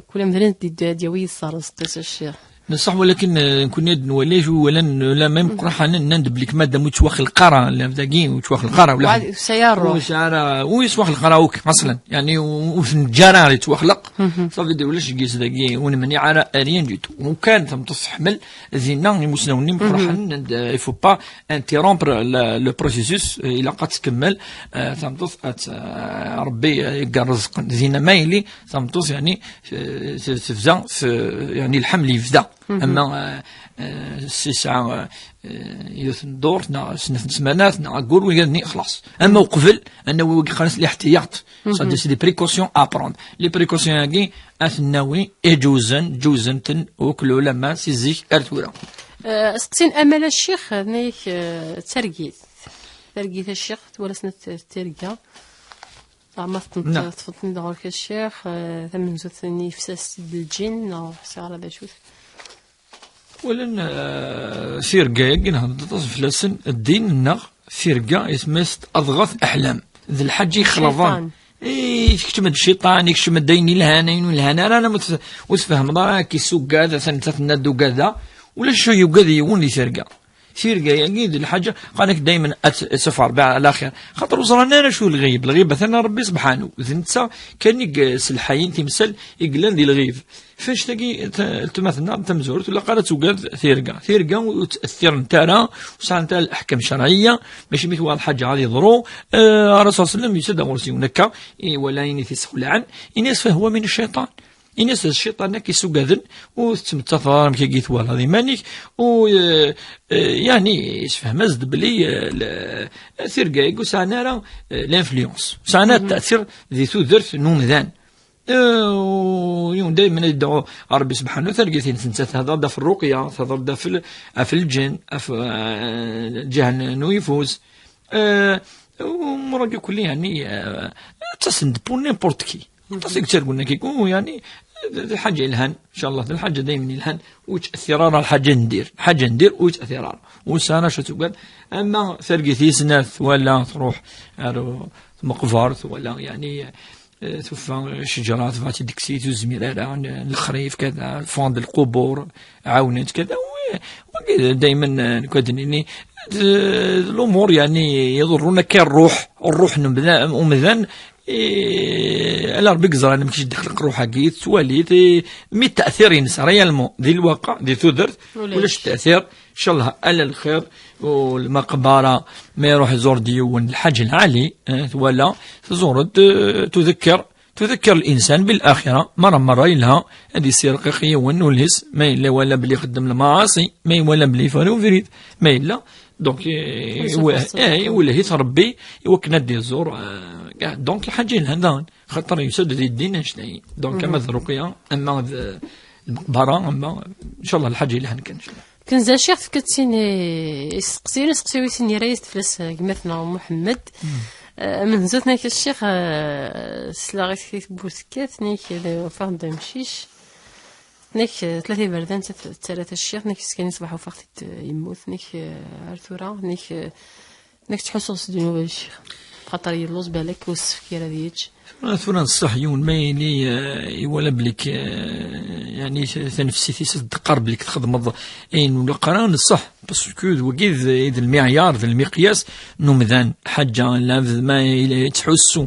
kul amdan ad d-yawi yis-s rrezq-is, a Ccix. Neṣṣeḥ, walakin, eh, nekkni ad nwali acu walan lɛulama imeqqranen, nnan-d belli madam ur yettwaxleq ara, lɛebd-agi ur yettwaxleq ara, ula ur yesɛi ara ṛṛuḥ. Ur yesɛi ara, ur yettwaxleq ara akk, aṣlan. Yeɛni, ur, ur t-neǧǧa ara yettwaxleq. Ça veut dire, ulac deg-s dagi, ur nemniɛ ara rien du tout. Ukan tameṭṭut teḥmel, dinna imusnawen-nni imeqqranen, nnan-d, eh, il faut pas interrompre le, le processus, eh, ilaq ad tkemmel, eh, tameṭṭut ad, eh, Ṛebbi, eh, yeggar ṛṛezq. Dinna ma yili, tameṭṭut, yeɛni, eh, t-, tebda, t-, yeɛni, lḥeml yebda. Ama, eh, eh, s-, yesɛa, eh, yiwet n ddurt, neɣ snat n ssmanat, neɣ aggur, wiyaḍ-nni, xlaṣ. Ama uqbel, ad nawi wagi qqaren-as liḥtiyat. C'est-à-dire, c'est des précautions à prendre. Les précautions-agi, ad ten-nawi, iǧuzen, ǧuzen-ten, akk lɛulama, si zik ar tura. Eh, aseqsi n Amal, a Ccix, nnan-ak, eh, d targit. Targit, a Ccix, twalaḍ-tt d tirga. Ah, ma teṭṭfeḍ-, teṭṭfeḍ-ten-id ɣur-k, a Ccix, eh, tamenzut-nni yefsa-as-d lǧin, neɣ ur ḥṣiɣ ara d acu-t. Walan, eh, tirga-agi, nehder aṭas fell-asen, ddin-nneɣ, tirga, isem-is adɣa leḥlam. D lḥaǧa ixelḍen. Cciṭan. I, tekcem-d cciṭan, ikcem-d ayen ilhan, ayen ur ilhan ara, alamma ur t-, ur tfehmeḍ ara, akka yessugad, atan tenna-d ugad-a. Ulac acu yugad yiwen di tirga. Tirga-agi d lḥaǧa, qqaren-ak daymen at-, sef Ṛebbi ɛla xir. Xaṭer ur ẓran ara acu d lɣib. Lɣib atan Ṛebbi subḥanu. D netta kan i yeslḥayen timsal i yellan di lɣib. F annect-agi, t-, weltma-tneɣ tamezwarut, ur ilaq ara ad tugad tirga. Tirga ur tt'athirent ara, ur sɛant ara leḥkem cerɛiyya, mačči mi twala lḥaǧa ad yeḍru. Eh, Ṛṛasul sallam yusa-d ɣur-s yiwen akka, iwala ayen i t-issexlaɛen, ini-as: "Fahwa min cciṭan." Ini-as d cciṭan akk isuggaden, ur tettmettateḍ ara amek i twalaḍ iman-ik, u, eh, eh, yani, yessefhem-as-d belli, eh, le-, tirga-agi ur sɛan ara, eh, l'influence, ur sɛan ara tt'athir di tudert n umdan. Eh, u yiwen daymen ad yedɛu ɣer Ṛebbi subḥanu, targit-ines nettat tehder-d ɣef ṛṛuqya, tehder-d ɣef l-, ɣef lǧen, ɣef, eh, lǧiha n, n uyeffus. Eh, umur-agi kulli, yani, eh, ttasen-d pour n'importe qui. Aṭas i yettargun akka, u, yani, d, d lḥaǧa yelhan, incallah, d lḥaǧa daymen yelhan, ur yett'athir ara lḥaǧa n dir, lḥaǧa n dir ur yett'athir ara. Ur sɛan acu ad tugad, ama targit-is nat, wala tṛuḥ ar tmeqbert, wala, yani, eh, tufa ccejra, tebɣa ad tt-id-tekkes, ur tezmir ara, n-, lexrif, kada, fond de lqubur, ɛawnen-tt, kada, wi-, wagi daymen, eh, nekk ad d-nini, d, d lumuṛ, yani, iḍurrun akka ṛṛuḥ, ṛṛuḥ n umda-, umdan, eh, ala Ṛebbi i yeẓran amek i d-ixleq ṛṛuḥ-agi, tettwali-t, eh, mi tt'athir-ines, réellement, di lwaqa, di tudert, ulac. Ulac tt'athir, incallah, ala lxir, u lmaqbara, ma iṛuḥ iẓur-d yiwen, lḥaǧ lɛali, eh, twala, tẓur-d, eh, tudekker, tudekker l'insan bil axira, merra merra yelha, ad yessirqiq yiwen ul-is, ma yella iwala belli ixeddem lmaɛaṣi, ma iwala belli yeffer ubrid, ma yella, donc, eh, iwa-, eh, iwelleh-it Ṛebbi, i wakken ad d-iẓur, eh, kra. Donc, lḥaǧa yelhan daɣen, xaṭer yusa-d di ddin annect-agi. Donc, ama d ṛṛuqya, ama d lmeqbara, ama, incallah, lḥaǧa yelhan kan, incallah. Kenza, Ccix, tefka-tt sin i, isteqsiyen, isteqsiyen wis nira-yas-d fell-as, eh, gma-tneɣ Muḥemmed. Eh, amenzu-tneɣ-ak, Ccix, eh, sleɣ i tekti tewwurt tekkat, nek d ufaɣ-d amcic. Nek, eh, tlata iberdan, tt-, ttara-t Ccix, nek skan ṣṣbeḥ ufaɣ-t-id, eh, yemmut, nek, eh, ar tura, nek, eh, nek ttḥussuɣ s ddnub, a Ccix. Xaṭer yelluẓ, balak ur s-tefki ara ad yečč. Tura, tura n ṣṣeḥ, yiwen ma yili, eh, iwala bellik, eh, yani, t-, tanefsit-is ad d-teqqar bellik txedmeḍ ayen ur ilaq ara, n ṣṣeḥ, parce que d wagi d, d lmiɛyar, d lmiqyas n umdan. Lḥaǧa, la, ma yella yettḥussu,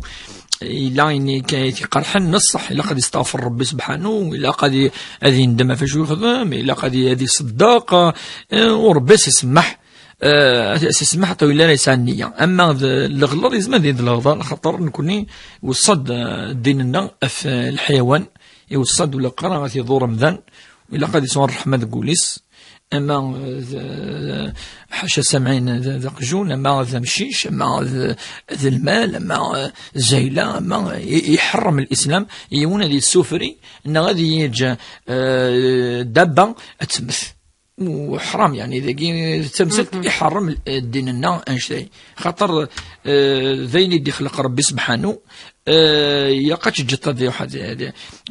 yella ayen i k-, i t-iqerḥen, n ṣṣeḥ, ilaq ad isteɣfer Ṛebbi subḥanu, ilaq ad i-, ad yendem ɣef acu yexdem, ilaq ad i-, ad iṣeddeq, eh, u Ṛebbi ad s-isemmeḥ. Eh, ad s-isemmeḥ, ṭṭawil ara yesɛa nniya. Ama d leɣlaḍ, yezmer ad d-leɣlaḍ, xaṭer nekni iweṣṣa-d, eh, ddin-nneɣ ɣef, eh, lḥayawan, iweṣṣa-d ula qqar ad t-iḍur umdan, ilaq ad yesɛu ṛṛeḥma deg wul-is. Ama, eh, d, eh, ḥaca samɛin d, d aqjun, ama d amcic, ama d, d lmal, ama, eh, zayla, ama i-, iḥeṛṛem lislam yiwen ad yessufri neɣ ad yeǧǧ, eh, dabba ad temmet. U ḥram, yani, dagi d tamsalt iḥeṛṛem l-, ddin-nneɣ annect-a. Xaṭer, eh, d ayen i d-ixleq Ṛebbi subḥanu, eh, ilaq ad teǧǧeḍ ad iruḥ, ad, ad,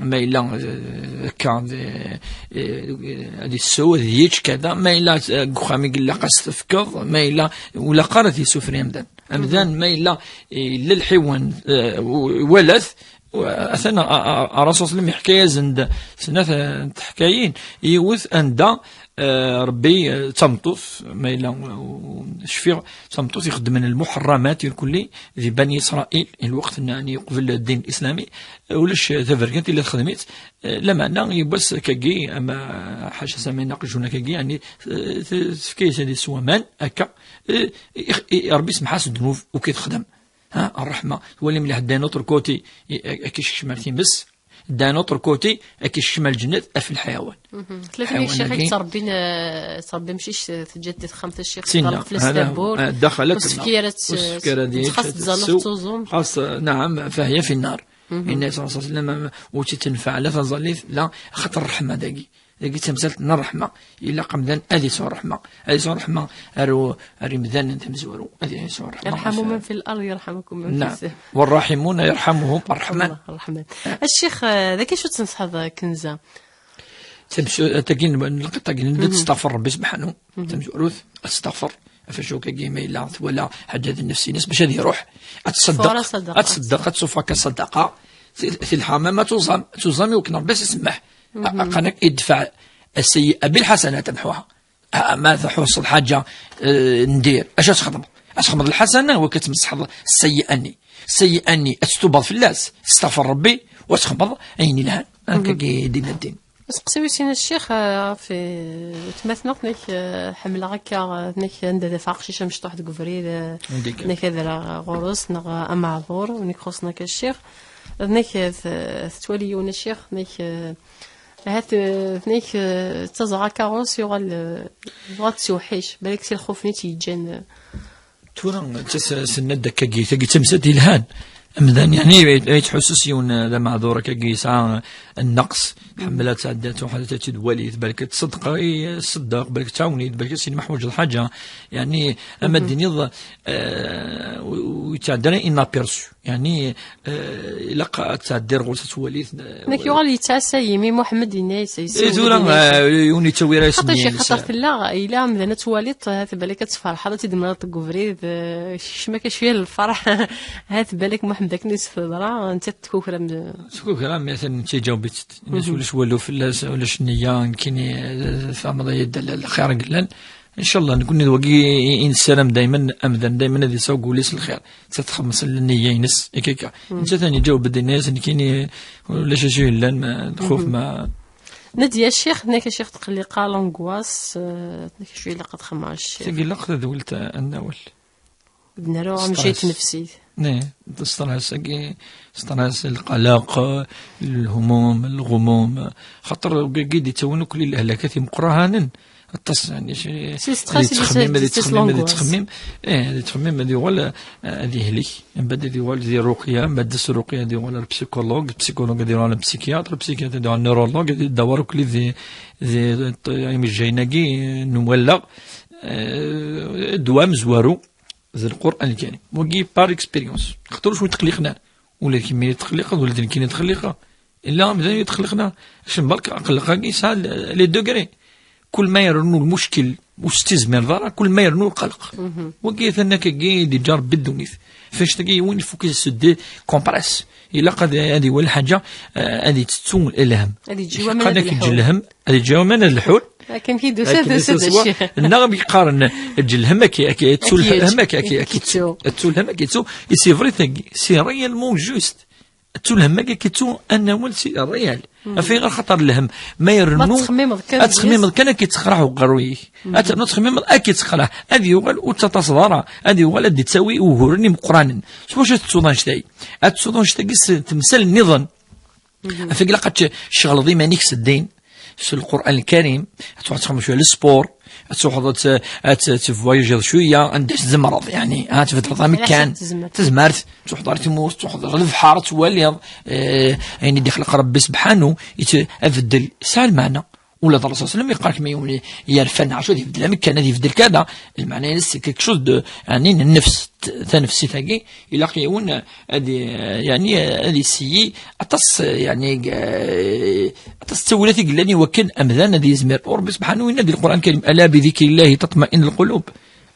ma yella, eh, akka, ad, eh, ad isew, ad yečč, kada, ma yella, eh, deg uxxam i yella, ad s-tefkeḍ, ma yella, ur ilaq ara ad yessufri amdan. Amdan, ma yella, eh, yella lḥiwan, eh, u-, iwala-t, Atan a, a, a, Ṛṛasul sallam iḥka-yasen-d snat, eh, n teḥkayin, yiwet anda, eh, Ṛebbi, eh, d tameṭṭut, ma yella, eh, cfiɣ, d tameṭṭut ixeddmen lmuḥerramat irkelli di Bani Isṛayil, i lweqt n, yani, uqbel ddin islami, eh, ulac, eh, taberkant illa texdem-itt, eh, lameɛna yiwwas akkagi, ama ḥaca samɛin aqjun akkagi, yani, eh, t-, tefka-yas ad isew aman, akka, eh, i, i, Ṛebbi isemmeḥ-as ddnub, u ki texdem. Ha, ṛṛeḥma. Twali mliḥ, d'un autre côté, i, a, ad k-isekcem ar times, d'un autre côté, ad k-isekcem ar lǧennet, af lḥayawan. Tlata n yicix i yettṛebbin, eh, tettṛebbi amcic, eh, teǧǧa-t di texxamt, a Ccix, Sinna, tɣelq fell-as hada, tawwurt, eh, daxel ur tefki ara ad t-, ur tefki ara ad yečč, xas ad tẓalleḍ tettsew, teẓẓum. Xas, eh, naɛam, fahya fi nnar. Inna صلى الله عليه وسلم, ur tt-tenfeɛ la taẓallit, la, axaṭer ṛṛeḥma dagi. Dagi d tamsalt n ṛṛeḥma. Ilaq amdan ad yesɛu ṛṛeḥma. Ad yesɛu ṛṛeḥma ar u-, ar imdanen tamezwaru. Ad yesɛu ṛṛeḥma. ارحموا من في الأرض يرحمكم من في السماء. والراحمون يرحمهم الرحمن. الله الرحمن. A Ccix, eh, d acu i d-tneṣḥeḍ, eh, Kenza? Tamsu-, tagi n, n lqeṭ-agi, n, ad testeɣfer Ṛebbi subḥanu. Tamezwarut, ad testeɣfer. Ɣef acu akka, ma yella twala ḥaǧa di nnefs-ines, bac ad iruḥ, ad tṣeddeq, ad tṣeddeq, ad tṣeddeq, ad tṣuffa akka ṣṣadaqa, t-, telḥa, ma, ma tuẓam, tuẓam i wakken Ṛebbi ad s-isemmeḥ. Aqan-ak idfeɛ السيئة بالحسنة تمحها. Ah, ma tḥusseḍ ḥaǧa, eh, ndir, acu ad txedmeḍ? Ad txedmeḍ lḥasana, wa ad tmesḥeḍ seyyi'a-nni. Seyyi'a-nni ad ttubeḍ fell-as, testaɣfer Rebbi, wa ad txedmeḍ ayen ilhan. Akkagi dina ddin. Aseqsi wis sin a ccix, eh, ɣef, eh, weltma-tneɣ, tenna-k, eh, ḥemmleɣ akka, eh, tenna-k anda d afeɣ aqcic amecṭuḥ deg ubrid, eh, tenna-k ad rreɣ ɣur-s, neɣ, eh, ameɛḍur, win ixuṣṣen akka a ccix. Tenna-k, eh, t-, tettwali yiwen a ccix, tenna-k, eh, ahat, eh, tenna-k, eh, ttaẓeɣ akka ɣur-s, yuɣal, eh, yuɣal d tiwḥic, balak si lxuf-nni i tt-yeǧǧan, eh. Tura, s-, s-, senna-d akkagi, tagi d tamsalt yelhan. Amdan, yeɛni, ay, ay tḥussu s yiwen, eh, d ameɛdur akkagi yesɛa, eh, nneqs, ḥemmel ad tɛeddi, ad tṛuḥ, ad tt-id-walit, balak tṣeddeq, i, tṣeddeq, balak tɛawen-it, balak ad s-yini ma ḥwaǧeḍ ḥaǧa. Yeɛni, ama d-tiniḍ, eh, u-, u-, yettɛeddi ara inaperçu. Yeɛni, eh, ilaq ad tɛeddiḍ ɣur-s ad twaliḍ, eh, Nekk yuɣal yettɛassa yimi Muḥemmed yenna-yas, yessiwel-d tura, yenna-yas. Eh, yiwen yettawi ara xaṭer isem-nni, xaṭer tella, yella amdan ad twaliḍ, hat balak ad tferḥeḍ, ad tt-id-temliḍ deg ubrid, eh, kecma ka cwiya n lferḥ, hat balak Muḥemmed akken i s-teḍra, netta tkukra m-, tkukra, mi atan netta iǧaweb-itt-id. Yenna-s ulac walu fell-as, ulac nniya, nekkini, eh, tfehmeḍ-iyi-d lxir i yellan. Ncallah, nekkni d wagi i, i nessaram daymen, amdan daymen ad yesɛu deg wul-is lxir. Nettat txemmem s nniya-ines, akka, akka. Nettat ad iǧaweb-d, yenna-yas, nekkini ulac acu yellan, ma, lxuf, ma. Nadia, ccix, tenna-k a ccix tqelliq-aɣ l'angoisse, eh, tenna-k acu ilaq ad xedmeɣ a ccix? Tagi ilaq tadwilt, eh, ad nawel. Ad naru amejjay n tnefsit. Ne, stress-agi, stress, lqalaq, lhumum, lɣumum, xaṭer wagi d-yettawin akk lehlakat imeqqranen. Aṭas, yeɛni, si, si stress i d-yettxemmim, ad yettxemmim, ad yettxemmim. Eh, ad yettxemmim, ad yuɣal, eh, ad yehlik. Mbeɛd ad yuɣal di ruqya, mbeɛd s ruqya ad yuɣal ar psychologue, psychologue ad yuɣal ar psychiatre, psychiatre ad yuɣal neurologue, ad yeddawer akk di, di, di, imejjayen-agi n umwallaɣ. Eh, ddwa amezwaru d Lqur'an Lkarim. Wagi par expérience. Xaṭer ur tqelliqen ara. Ula d kemmini tqelliqeḍ, ula d nekkini tqelliqeɣ. Illa amdan yetqelliqen ara. Acu n berka aqelleq-agi yesɛa l-, les degrés. Kul ma irennu lmuckel ur s-tizmireḍ ara, kul ma irennu lqelq. Wagi atan akkagi i d-iǧǧa Rebbi ddunit. F annect-agi yiwen il faut qu'il se décompresse. Ilaq ad, ad iwali lḥaǧa, eh, ad itettu lhem. Ad yeǧǧ i waman ad lḥun. Ad yeǧǧ i waman ad lḥun. Akken ki d-tusa, akken tusa-d tusa-d ccix. Neɣ mi qqaren, eǧǧ lhem akka, akka, ttu lhem akka, akka, akka, ttu. Ttu lhem akka, ttu. Et c'est vrai, tagi, c'est réellement juste. Ttu lhem akka, akka, ttu, anawel, c'est réel. Af ayɣer? Xaṭer lhem, ma irennu, ad txemmimeḍ kan, ad txemmimeḍ kan, ad k-ittqerraḥ uqerruy-ik. Ad ternu txemmimeḍ, ad k-ittqerraḥ. Ad yuɣal ur ttaṭaseḍ ara. Ad yuɣal ad d-ittawi uguren imeqqranen. S wacu ad tettuḍ annect-agi? Ad tettuḍ annect-agi s temsal nniḍen. Af ilaq ad tceɣleḍ iman-ik s ddin, s Lqur'an Lkarim, ad tṛuḥ ad txedmeḍ cwiya lesport, ad tṛuḥeḍ ad t-, ad t-, ad tvoyajiḍ cwiya, anda tzemreḍ, yeɛni, ad tbeddleḍ amekkan, tazmert, tṛuḥeḍ ar tmurt, tṛuḥeḍ ɣer lebḥer, ad twaliḍ, eh, ayen i d-ixleq Rebbi sebḥanu, yet-, abeddel, yesɛa lmeɛna. Ula d Ṛṛasul ṣalla Llahu ɛalayhi wa sallam yeqqar-ak ma yiwen yerfa neɣ acu, ad ibeddel amekkan, ad ibeddel kada. Lmeɛna-ines c'est quelque chose de, yeɛni, n nnefs, t-, tanefsit-agi, ilaq yiwen ad i-, yeɛni, ad iseyyi aṭas, yeɛni, eh, aṭas n ttawilat i yellan i wakken amdan ad yezmir. U Ṛebbi sebḥanu yenna-d di Lqur'an Lkarim, ألا بذكر الله تطمئن القلوب.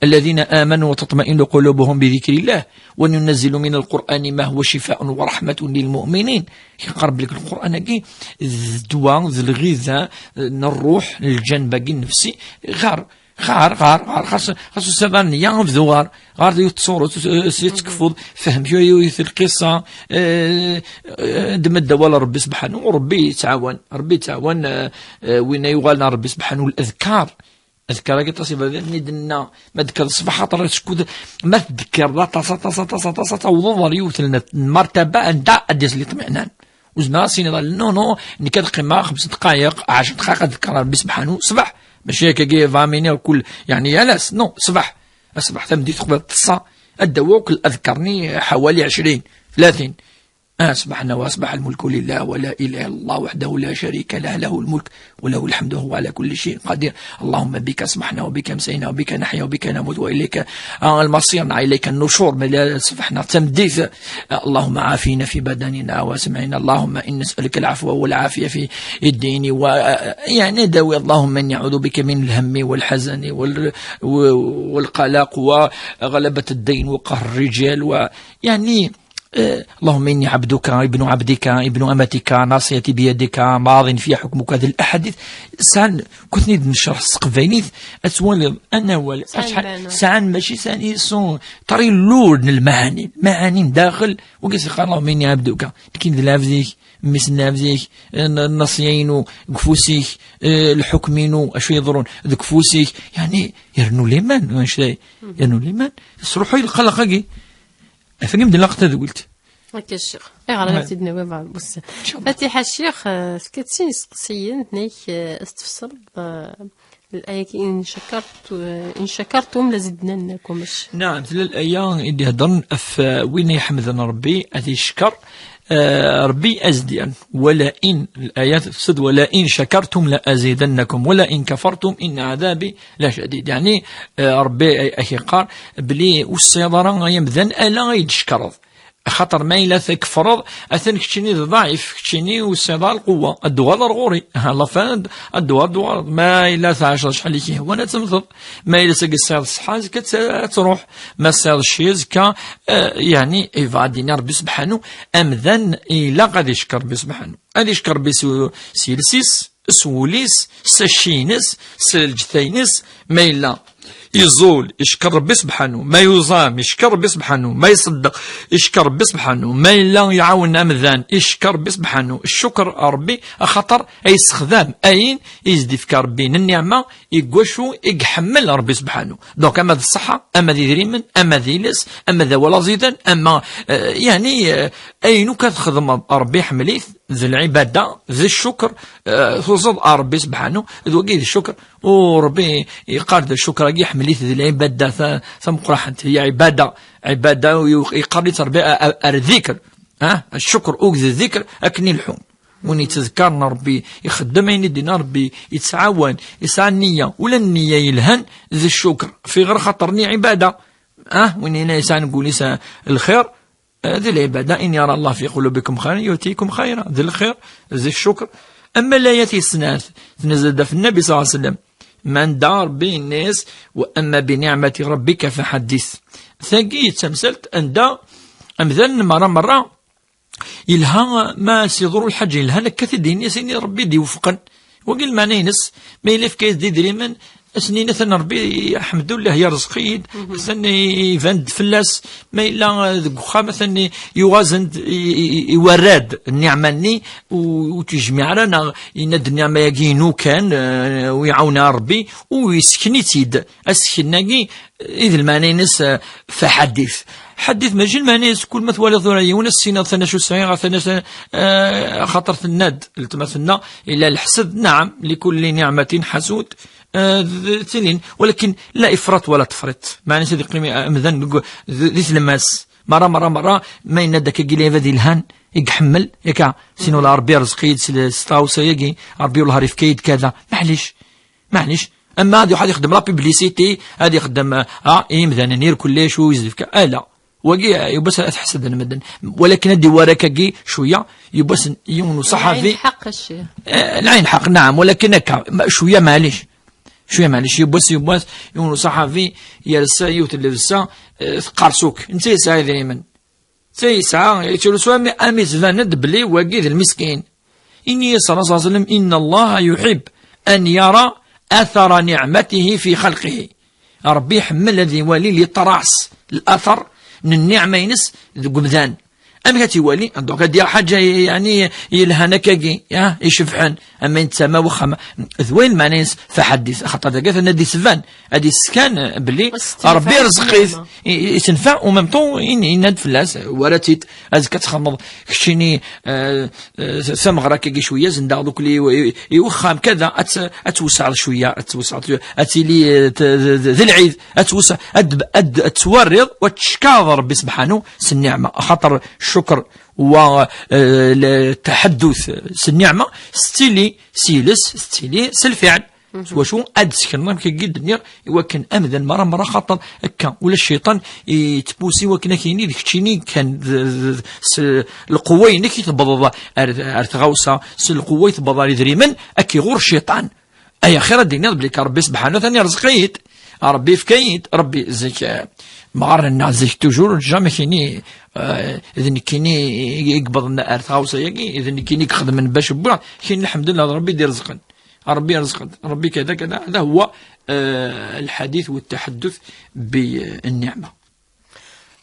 الذين آمنوا وتطمئن قلوبهم بذكر الله وننزل من القرآن ما هو شفاء ورحمة للمؤمنين. Yeqqar belli Lqur'an-agi d ddwa, d lɣida, eh, n ṛṛuḥ, n lǧanb-agi nnefsi. Ɣer, ɣer, ɣer, ɣer, xas, xas ur tesɛiḍ ara nniya, bdu ɣer, ɣer yiwet tṣuṛet, eh, si tekfuḍ, fhem kra yiwet lqissa, eh, eh, ddem-d awal n Ṛebbi sebḥanu, u Ṛebbi yettɛawan, Ṛebbi yettɛawan, eh, eh, win ay yuɣalen ar Ṛebbi sebḥanu, l-adkar. Adkar-agi aṭas iberdan i d-nenna, ma d-tekkreḍ ṣṣbeḥ, xaṭer acku d-, ma tdekkireḍ aṭas, aṭas, aṭas, aṭas, ad tawḍeḍ ɣer yiwet n, n lmertaba anda ad d-yas liṭminan. Ur zmireɣ ad s-iniḍ, non, non, nekk ad qqimeɣ xems dqayeq, ɛecr dqayeq ad ḍekkreɣ Rebbi sebḥanu, ṣṣbeḥ. Mačči akkagi vingt minutes kul, yeɛni yal ass, non, ṣṣbeḥ. Ṣṣbeḥ tameddit qbel ṭṭeṣṣa, ad d-awiɣ akk ladkar-nni ḥawali ɛecrin, tlatin. أصبحنا وأصبح الملك لله ولا إله إلا الله وحده لا شريك له، له الملك وله الحمد وهو على كل شيء قدير. اللهم بك أصبحنا وبك أمسينا وبك نحيا وبك نموت وإليك، آه، المصير، إليك النشور. ملي صبحنا تمديث، آه، اللهم عافينا في بدننا وسمعنا. اللهم إنا نسألك العفو والعافية في الدين و، آه، يعني داوي. اللهم إني أعوذ بك من الهم والحزن وال-، و-، والقلق وغلبة الدين وقهر الرجال و، يعني، Eh, اللهم إني عبدك، ابن عبدك، ابن أمتك، ناصيتي بيدك، ماض في حكمك. هذه الأحاديث سان كنت نشرح سقفينيت أتوالي أنا وال سان أشحال معنى. سان ماشي سان يسون طري اللور المعاني، معاني داخل. وقلت لك: اللهم إني عبدك، لكن ذا لافزيك، مس لافزيك، النصيين، قفوسيك، آه، الحكمين، أشو يضرون، ذكفوسيك، يعني، يرنو ليمان، واش ذا؟ يرنو ليمان، سروحو يلقى لقاقي. أفهم دي لقطة ذوقلت. هكا الشيخ. إيه، غير نعم. سيدنا بابا بوسان. إن شاء الله. فاتحة الشيخ، آه، فكتسين سقسيين، هناك، آه، استفسر، آه، الآية كي: "إن شكرت، آه، إن شكرتم لزدنكم". نعم، تلا الآية اللي هضرن أف وين يحمدن ربي، أتي شكر، آه، ربي أزديان. ولئن، الآيات تفسد: "ولئن شكرتم لأزيدنكم ولئن كفرتم إن عذابي لشديد". يعني، آه، ربي أي-، أكي قار بلي والسيطرة يمدن ألا يتشكرض. خاطر ما إلا تكفرض، أثن كتشيني ضعيف، كتشيني وسيضا القوة، الدوار غوري. ها، الله فان، الدوار دوار، ما إلا تعيش شحال ليك هو أنا تمثل، ما إلا ساق السيض الصحة، كت-، تروح، ما السيض الشيز كا، آه، يعني، إيفا دينا ربي سبحانه، أمذن إلا غادي يشكر ربي سبحانه. غادي يشكر ربي سو-، سيلسيس، سوليس، سشينس، سلجتينس، ما إلا يزول يشكر ربي سبحانه، ما يزام يشكر ربي سبحانه، ما يصدق يشكر ربي سبحانه، ما إلا يعاون أمذان يشكر ربي سبحانه. الشكر ربي خاطر أي استخدام أين يزدي فيك ربي النعمة يقوشو يحمل ربي سبحانه. دونك أما ذي الصحة، أما ذي دريمن، أما ذي لس، أما ذا ولا زيدان، أما، آه، يعني، آه، أينو كتخدم ربي حمليت ذي العبادة، ذي الشكر، آه، توصل ربي سبحانه، ذو قيد الشكر. وربي يقال ذا الشكر كي حمليت ذي العبادة ث-، ثم قرحنت هي عبادة، عبادة ويق-، يقال لي تربي أ-، أ-، الذكر. ها، الشكر أوك ذي الذكر أكني الحوم. وين يتذكرنا ربي، يخدم عين الدين ربي، يتعاون، يسعى النية، ولا النية يلهن ذي الشكر، في غير خاطرني عبادة. ها، وين هنا يسعى نقول يسعى الخير، آه، ذي العبادة، إن يرى الله في قلوبكم خيرا يؤتيكم خيرا، ذي الخير، ذي الشكر. أما الآية السنات تنزل في النبي صلى الله عليه وسلم: "من دار بالناس وأما بنعمة ربك فحدث". ثقي تمثلت أن دا أمثال مرة مرة يلها ما سيضر الحاجة، يلها لك كثير دين يسيني ربي دي وفقا. وقال المعنى ينس، ما يلف كيس دي دريمن، أسنينة أنا ربي الحمد لله يا رزقيد، ثاني يفند فلاس، ما إلا ذك وخا مثلا يوازن ي-، ي-، يوراد النعمة ني و-، وتجمع رانا يند النعمة يجينو كان، آه، ويعاونها ربي ويسكني تيد. أسكناكي إذ المعنى ينس، آه، فحدث. حدث ماشي المعنى ينس كل ما توالي ثورة يونس سينا ثنا شو سعيغة ثنا سنة، آه، خاطر ثناد التمثلنا إلى الحسد. نعم، لكل نعمة حسود. آه، ذ-، تلين، ولكن لا إفراط ولا تفريط. معنى سيدي قيمي، آه، أمذن نقول ذ-، ذي تلماس. مرة، مرة، مرة، ما ينادك يجي لي هذا الهان، يقحمل، يكا، سينو لا ربي رزقي، يدس-، ستاوسا يجي، ربي والله ريف كيد كذا. معليش، معليش. أما هذا واحد يخدم لا بيبليسيتي، هذا يخدم، آه، إيه، مثلًا يركل ليش ويزيد في ك-، آه، لا. وقي يبس تحسد المدن. ولكن هدي وراك كي شوية، يبس يونو صحفي. العين حق الشيء. آه، العين حق، نعم، ولكن هكا، ما-، شوية معليش. شوية معليش، يبس، يبس، يونو صحفي، يرسى، يوت اللبسة، آه، قارسوك. انت يسعى دايمًا. تيسعى يتشرسو أمي، أمي تبان-د بلي واقي ذا المسكين. إني صلى الله عليه وسلم: "إن الله يحب أن يرى أثر نعمته في خلقه". ربي يحمل هذا يوالي لي طراس الأثر من النعمة ينس ذو قبذان. أم كتوالي، دونك هذه حاجة يعني يلهانا كاكي، يا يشفحن. أما أنت ما وخم، ذوين معنى ينس فحدث، خاطر ذاك أنا دي سفان، هذه السكان بلي ربي يرزق يتنفع ومام طو يناد فلاس وراتيت. أزكى تخمض كشيني، آه، آه، سمغ راك كي شوية زندا دوك لي و-، يوخام كذا، أت-، أتوسع شوية، أتوسع، أتيلي، آه، ت-، ذ-، ذ-، ذي العيد، أتوسع، أد-، أد-، أتوريض وتشكاض ربي سبحانه س النعمة. خاطر الشكر و، آه، التحدث س النعمة ستيلي سيلس، ستيلي سلفعل. سوا شو أد سكن الله كي قد نير، وكان أمذا مرة، مرة خاطر هكا، ولا الشيطان يتبوسي وكنا كيني ديك تشيني كان ذ-، ذ-، س-، القوة ينك يتبضض أر-، أرث غوسة، س القوة يتبضض يدريمن، أكي غور الشيطان. أي خير الدنيا بليك ربي سبحانه ثاني رزقيت، ربي فكيت، ربي زيك، آه، Mɣar nneɣ zik toujours, jamais kini, euh, d nekkini i yewwḍen ar tɣawsa-yagi, d nekkini i ixedmen bac wwiɣ, kini lḥemdullah d Rebbi i d-irezqen. Rebbi irezqen, Rebbi kada, kada. هذا هو، euh, الحديث والتحدث بالنعمة.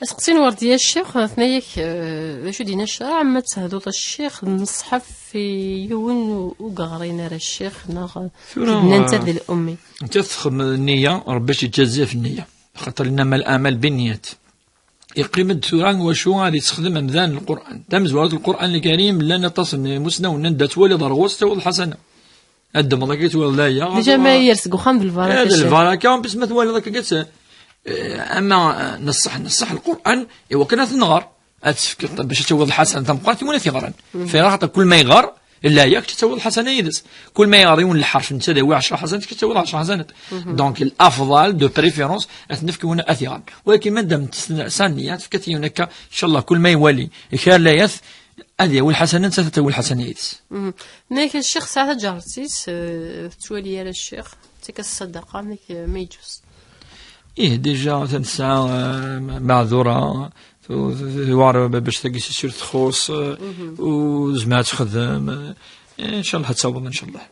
Aseqsi n Werdiya Ccix, tenna-yak, euh, d acu d-yenna ccṛeɛ, ma d tehduḍ a ccix, d nneṣḥa f yiwen u-, ur yeɣrin ara ccix, neɣ tura, d nnan-, euh, d l'ummi. Netta texdem nniya, Rebbi ad tt-yeǧǧ ɣef nniya. Xaṭer إنما الأعمال بالنيات. Yeqqim-d tura wacu ad yessexdem amdan Lqur'an. Tamezwarut, Lqur'an Lkarim, llan aṭas n imusnawen anda twaliḍ ar ɣur-s tawiḍ lḥasana. Ad d-ddmeḍ akka twaliḍ aya. Déjà ma yers deg uxxam d lbaraka, eh, d lbaraka, en plus ma twaliḍ akka, eh, ama, eh, neṣṣeḥ, neṣṣeḥ Lqur'an, iwakken ad t-nɣer. Ad tefkeḍ bac ad tawiḍ lḥasana tameqqrant i win ad t-iɣren. Fayra xaṭer kul ma iɣer, illa yak ad tawiḍ lḥasana yid-s. Kul ma iɣer yiwen lḥerf, netta ad yawi ɛecra ḥasanat, ad tawiḍ ɛecra ḥasanat. Donc, l'afḍal, de préférence, ad t-nefk i win ad t-iɣren. Walakin ma dam tesɛa nniya, tefka-t yiwen akka, ncallah, kul ma iwali kra layat, ad yawi lḥasana, netta ad tawi lḥasana yid-s. Nna-yak a ccix, tesɛa taǧaret-is, eh, tettwali ara ccix, tettak-as ṣṣadaqa, nna-yak, eh, ma yeǧǧuz. Ih, déjà, atan tesɛa, eh, ma-, maɛdura, tu-, tu-, tuɛer babac tagi si sûr txuṣ, eh, u tezmer ad texdem, eh, ncallah ad taweḍ, ncallah.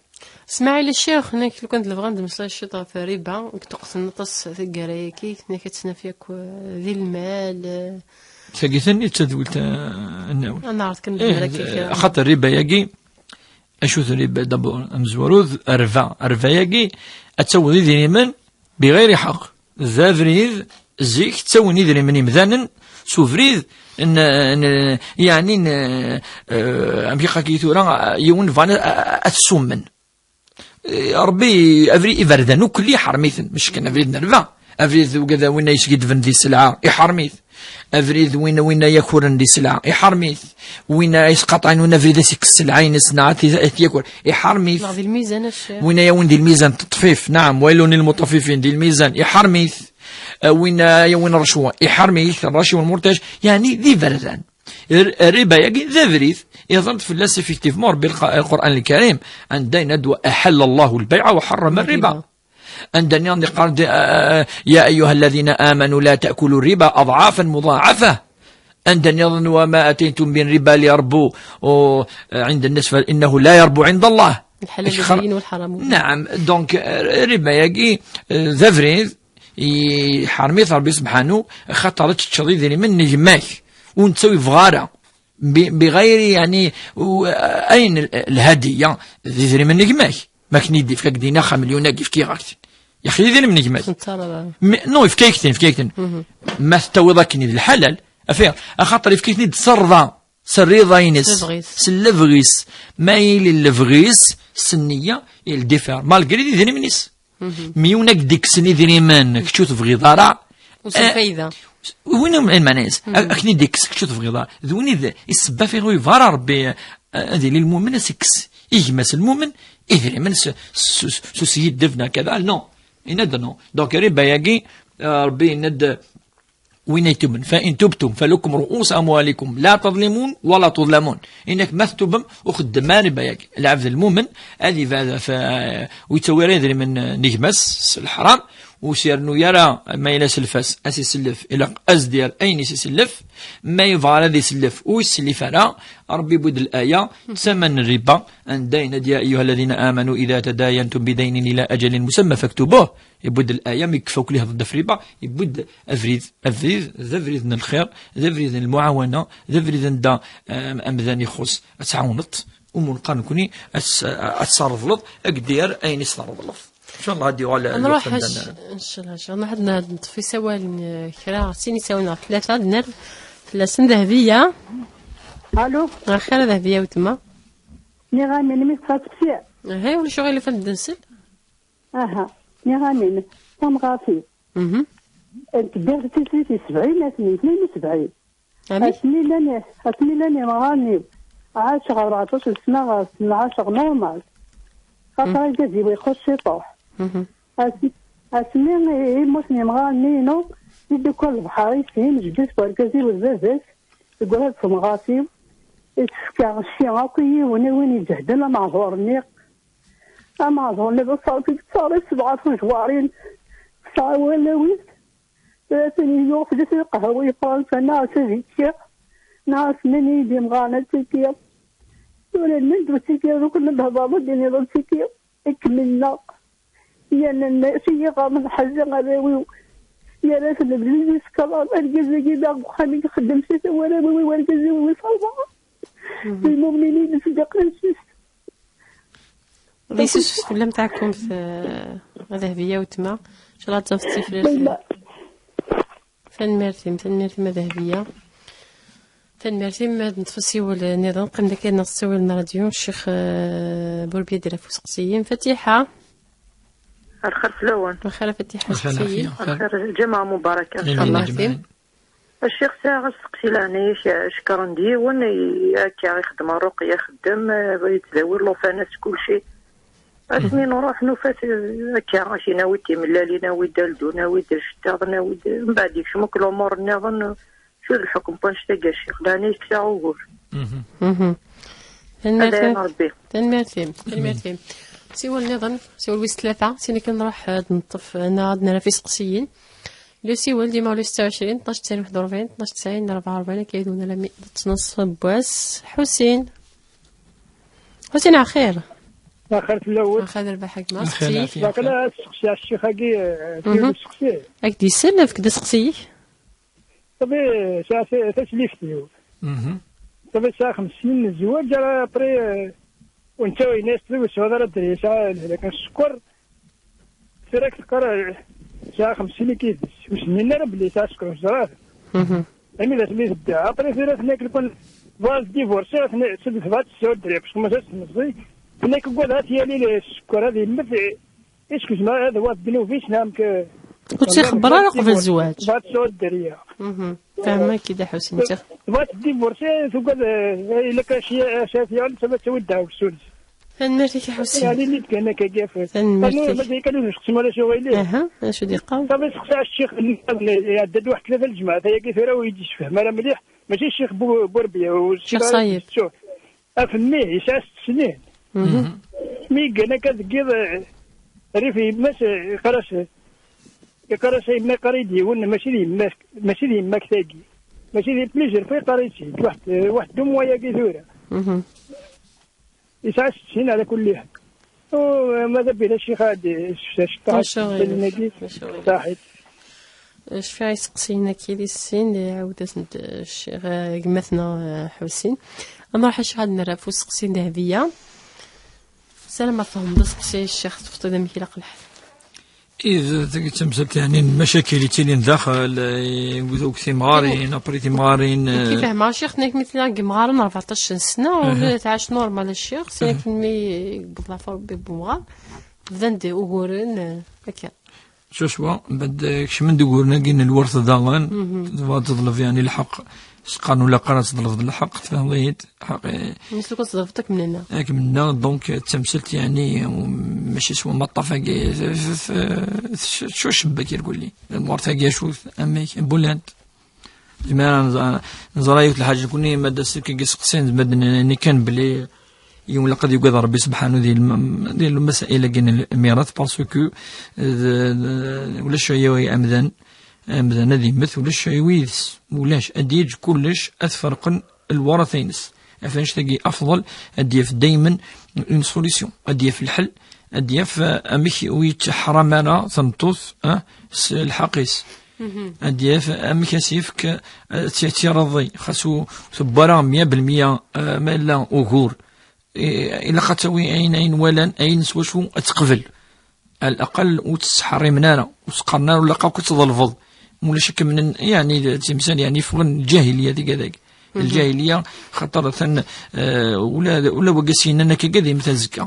Smaɛil a ccix, nna-yak lukan d lebɣa ad d-nemmeslay ciṭ ɣef rriba, deg tuqqt n aṭas taggara-agi, nna-yak ad tt-naf yakk, eh, di lmal, eh. Tagi tanni d tadwilt, eh, ad naweḍ. Ad neɛreḍ kan, eh, d-nerr akka kra. Axaṭer rriba-yagi, acu d rriba? D'abord, amezwaru d rrba. Rrba-yagi ad taweḍ idrimen biɣayri ḥeqq. D abrid zik ttawin idrimen imdanen s ubrid n, n, yeɛni n, eh, amek i qqaren tura, yiwen bɣan a-, a-, ad t-summen. Eh, Rebbi, abrid, iberdan ukkelli iḥerm-iten, mecken abrid n rrba. Abrid ugad win ay yesgidben di sselɛa, iḥerm-it. Abrid win, win ay yakuren di sselɛa, iḥerm-it. Win ay yesqaṭayen win abrid ad s-ikkes sselɛa-ines neɣ ad t-, ad t-yaker, iḥerm-it. Neɣ di lmizan, a ccix. Win ay yawin di lmizan teṭṭfif, naɛam, waylun lil muṭaffifin, di lmizan, iḥerm-it. Eh, win ay yawin rrecwa, iḥerm-it, rraci wal murtaj, yeɛni d iberdan. R-, rriba-yagi d abrid. Ihḍer-d fell-as, effectivement, Rebbi lqa-, Lqur'an Lkarim, anda yenna-d: وأحل الله البيع وحرم الربا. Anda nniḍen yeqqar-d, eh, يا أيها الذين آمنوا لا تأكلوا الربا أضعافا مضاعفة. Anda nniḍen: وما آتيتم من ربا ليربو, o, عند الناس فإنه لا يربو عند الله. الحلال بين والحرام بين. Naɛam, donc, eh, rriba-yagi, eh, d abrid, iḥerm-it Rebbi subḥanu, xaṭer ad teččeḍ idrimen n gma-k, ur netta ur yebɣi ara, bi-, biɣayri, yeɛni, u-, ayen l-, lhadiya, d idrimen n gma-k. Ma akken i d-ifka deg din axxam, milyun-agi, yefka-ak-ten. Yaxi d idrimen n gma-k. Ur nettara ara. Mais, non, yefka-ak-ten, yefka-ak-ten. Ma tettawiḍ akken i d lḥalal, afi, axaṭer yefka-ak-ten-id s rrḍa. S rriḍa-ines, s lebɣi-s, s lebɣi-s. Ma yili lebɣi-s s nniya, il diffère. Malgré d idrimen-is. Mi yiwen ad k-d-ikksen idrimen, kečč ur tebɣiḍ ara. Ur s-, eh, lfayda. Win i lmeɛna-is, a-, akken i d-ikkes, kečč ur tebɣiḍ ara. D win i d, i ssebba fiɣ ur yebɣa ara Rebbi, eh, ad yili lmumen, ad s-ikkes i gma-s lmumen, idrimen s, s, s, s useyyed d abna kada, non. Yenna-d non. Donc, rriba-yagi, eh, Rebbi yenna-d, وين يتوبن؟ فإن تبتم فلكم رؤوس أموالكم لا تظلمون ولا تظلمون. Yenna-k ma tettubem, ur xeddem ara rriba-yagi. Lɛebd lmumen, ad ibɛed ɣef, eh, ur yettawi ara idrimen n gma-s s leḥram, ur s-yernu ara, ma yella s lfas, ad s-isellef, ilaq ad s-d-yerr ayen i s-isellef, ma yebɣa ara ad isellef, ur isellif ara, Rebbi yewwi-d laya, ttsaman rriba, anda yenna-d: يا أيها الذين آمنوا إذا تداينتم بدين إلى أجل مسمى فاكتبوه. Yewwi-d laya, mi yekfa akk lihḍ ɣef rriba, yewwi-d abrid, abrid, d abrid n lxir, d abrid n lmuɛawana, d abrid anda, eh, amdan ixuṣ, ad tɛawneḍ, umur neqqar nekni, ad s-, ad tesreḍleḍ, ad k-d-yerr ayen i s-treḍleḍ. Ncallah ad yuɣal. Ad nruḥ, ncallah, ad neṭṭef isawalen, eh, kra, sin isawalen ɣef tlata, ad nerr fell-asen. Dehbiya. Allo. Axir a Dehbiya weltma. Nniɣ-am-in mi teṭṭef tefsi. Aha, ulac aɣilif ad d-nsel. Aha, nniɣ-am-in, tamɣart-iw. Mhm. Teddiɣ di tislit di sebɛin, atni tnin u sebɛin. Amek? Asmi llan, asmi llan yemɣaren-iw, ɛaceɣ ɣer ṛebɛṭac n sna, ɣer sna ɛaceɣ normal. Xaṭer argaz-iw ixuṣ ciṭuḥ. Mhm. As-, asmi i, i mmuten yemɣaren-inu, i d-ukan lebḥer-is, i mjeddit wergaz-iw d baba-s, deg wahad temɣart-iw, i s-fkeɣ cci akk i yiwen, i win iǧehden ameɛḍur-nni. Ameɛḍur-nni d ṣṣerf i yettaɣ di sebɛa tujwarin, tesɛa wallawit. Atan yuɣ fell-as lqahwa i Fransa, neɣ s ad ikkiɣ, neɣ s nnan-iyi-d imɣaren ad tikkiḍ. Tura lmend ur tikkiḍ, ur kent-d-hḍeṛ, ur d-tiniḍ ur tikkiḍ. Ikemmel-nneɣ. Yerna nna-, s iyi-ɣaḍen ḥaza arraw-iw. Yerra-ten lebdid isekṛen. Argaz-agi daɣ deg uxxam i ixeddem s warraw-iw, i wargaz-iw wis ṛebɛa. Lmumnin i d-iṣeddqen s-, Ṛebbi yessusef fell-am taɛkumt, eh, a Dehbiya weltma. Inchallah ad tafeḍ tifrat. Tanemmirt-im, tanemmirt-im a Dehbiya. Tanemmirt-im, ad neṭṭef asiwel nniḍen. Qqim daki ad neɣ ttawil n ṛṛadyu. Ccix, eh, Burbiya dira ɣef useqsiyen. Fatiḥa. Lxir fell-awen. Lxir a Fatiḥa, lxir, seqsiyi. Lxir, lǧameɛ mubaraka, inchallah. Ccix, sɛiɣ asteqsi leɛnaya-k, cekṛen-d yiwen, i-, akka ixeddem ṛṛuqya, ixeddem, eh, yettdawi llufan-a s kulci. Asmi nruḥ nufa-t, eh, akka, ak-, nawi-d timellalin, nawi-d aldun, nawi-d icettiḍen, nawi-d, mbeɛd yekcem akk lumuṛ nniḍen, cu d lḥukm n wanect-agi a ccix, leɛnaya-k kkseɣ ugur. Mhm. Ad aɛin Ṛebbi. Tanemmirt-im, tanemmirt-im. Siwel nniḍen, siwel wis tlata, sin akken nruḥ ad neṭṭef, neɣ ad nerr ɣef iseqsiyen. Le siwel dima ula ستة وعشرين اثناش تسعين واحد وأربعين اثناش تسعين أربعة وأربعين, akka i d-wwin alammi d ttnaṣ n wass. Ḥusin. Ḥusin, axir. Axir fell-awen. Axir rbaḥ a gma. Axir seqsi. Lɛafya. Waqila ad tseqsi ɣef ccix-agi, eh, Mhm. Ad k-d-isel, efk-d aseqsi-ik. Ṭabi, sɛiɣ ta-, taslift-iw. Mhm. Ṭabi, sɛiɣ xems snin n zzwaǧ, ara après, eh, ur netta yenna-yas ṭabi ur sɛiɣ ara dderya, sɛiɣ lehlak n sskeṛ. Tura teqqar, eh, sɛiɣ xems snin yid-s. Ur s-nnin ara belli sɛiɣ sskeṛ, ur ẓriɣ ara. Mhm. Armi d asmi tedda. Après, tura tenna-k lukan tebɣa ad divorcer, tenna-, tebɣa ad tesɛu dderya, parce que mazal tmeẓẓi. Tenna-k ugadeɣ ad t-yali sskeṛ, ad yemmet, eh, Est-ce que tzemreḍ ad d-tawyeḍ ddnub-is, neɣ amek? Ur tt-ixebber ara qbel zzwaǧ. Tebɣa ad tesɛu dderya. Mhm. Fehmeɣ-k-id a Ḥusin. Tebɣa ad tdivorsi, tugad, eh, ilaq acu, acu ad t-yaɣen, tama ad tawi ddeɛwessu-ines. Tanemmirt-ik a Ḥusin. Yeɛni, li d-gan akka gaf. Tanemmirt-ik. Mazal kan ur nesteqsi ara s uɣilif. Aha, acu d-iqqar? Tama tseqsa ccix, iɛedda-d waḥed tlata n lǧemɛat, ayagi tura ur yi-d-yessefhem ara mliḥ. Mačči ccix Bu-, Burbiya, ccix Sayed. Af mmi, yesɛa sett snin. Mhm. Mi yeggan akka deg yiḍ, eh, rrif yemma-s, eh, yeqqar-as, yeqqar-as a yemma, yeqqar-iyi-d yiwen, mačči d yemma-k, mačči d yemma-k tagi. Mačči d plusieurs fois yeqqar-iyi-tt-id. Waḥed, eh, waḥed deux mois-agi tura. Mhm. Yesɛa sett snin ɛla kulli ḥal. Oh, ma d abrid a ccix ad d-yesseftac ṭaḥ. Maca ɣilif, maca ɣilif. Saḥit. Cfiɣ iseqsiyen-agi di sin, iɛawed-asen-d, eh, ccix, eh, gma-tneɣ, eh, Ḥusin. Ad nruḥ a ccix ad nerr ɣef useqsi n Dehbiya. Salam ma tfehmeḍ aseqsi, ccix, tefteḍ amek ilaq lḥal. Id, tagi d tamsalt, yeɛni, n lmacakil yettilin daxel, eh, deg, deg timɣarin, après timɣarin, nekk eh, fehmeɣ, a ccix, nekk mi tella deg yimɣaren rbeɛṭac n sna, ula tɛac normal, a ccix, sin akken mi yewweḍ leɛfu Rebbi n umɣar, bdan-d uguren, eh, akka. Swaswa, mbeɛd, eh, kecmen-d uguren-agi n lwert daɣen, tebɣa ad teḍleb, yeɛni, lḥeqq, s qqaren ur ilaq ara ad teḍlbeḍ lḥeqq, tfehmeḍ-iyi-d, lḥeqq, eh, Nittu kan teḍlbeḍ akken nna. Akken nna, donc, d tamsalt, yeɛni, um, mačči s wamaṭṭaf-agi, f-, f-, f-, tcuceb akk irgulli. Lmort-agi, acu-t, amek, bulant. Zemreɣ neẓ-, neẓra yiwet lḥaǧa, nekkni ma d asefk i iseqsiyen, ma d-, n-, nini kan belli yiwen laqad yugad Rebbi sebḥanu di lm-, di lmasail-agi n lmirat, parce que, d, d, ulac ay amdan, amdan ad yemmet, ulac ay wid, ulac, ad d-yeǧǧ kullec ad t-ferqen lwarata-ines. Ɣef annect-agi afḍel, ad d-yaf daymen une solution, ad d-yaf lḥel, ad d-yaf, eh, amek ur yettḥaram ara tameṭṭut, eh, s lḥeqq-is. Ad d-yaf amek ad s-yefk, eh, ad tt-, ad tt-irḍi, xas ur tewwi ara mya belmya, eh, ma yella ugur. Eh, ilaq ad tawi ayen, ayen walan, ayen s wacu ad teqbel. Ɛla laqal ur tt-ttḥerrimen ara, ur s-qqaren ara ur ilaq akk ad tḍelbeḍ. Ma ulac akken, yeɛni, d timsal, yeɛni, ffɣen lǧahiliya, tigad-agi. Lǧahiliya, xaṭer atan, eh, ula, ula wagi s-yennan akka, ad yemmet azekka.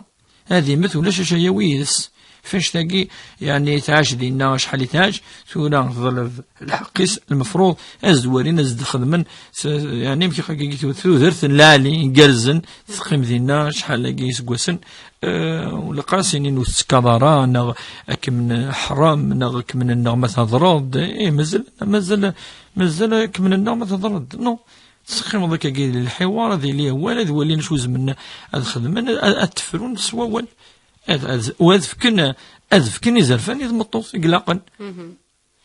Ad yemmet, ulac acu ara yawi yid-s. F annect-agi, yeɛni, tɛac dinna acḥal i tɛac, tura teḍleb lḥeqq-is, lmefruḍ, ad s-d-warin, ad s-d-xedmen, s-, yeɛni, amek i xagagi tudert n lɛali, igerrzen, teqqim dinna acḥal-agi iseggasen, eh, ur ilaq ara s-inin ur tettekkaḍ ara, neɣ akken ḥram, neɣ akken nneɣ ma thedreḍ, eh, mazal, mazal, mazal akken nneɣ ma thedreḍ, non. Teqqimeḍ akkagi di lḥiwar, ad yili awal, ad walin acu zemren ad xedmen, ad, ad tefrun s wawal. Ad, ad, u ad fken, ad fken izerfan i tmeṭṭut i ilaqen. Mhm.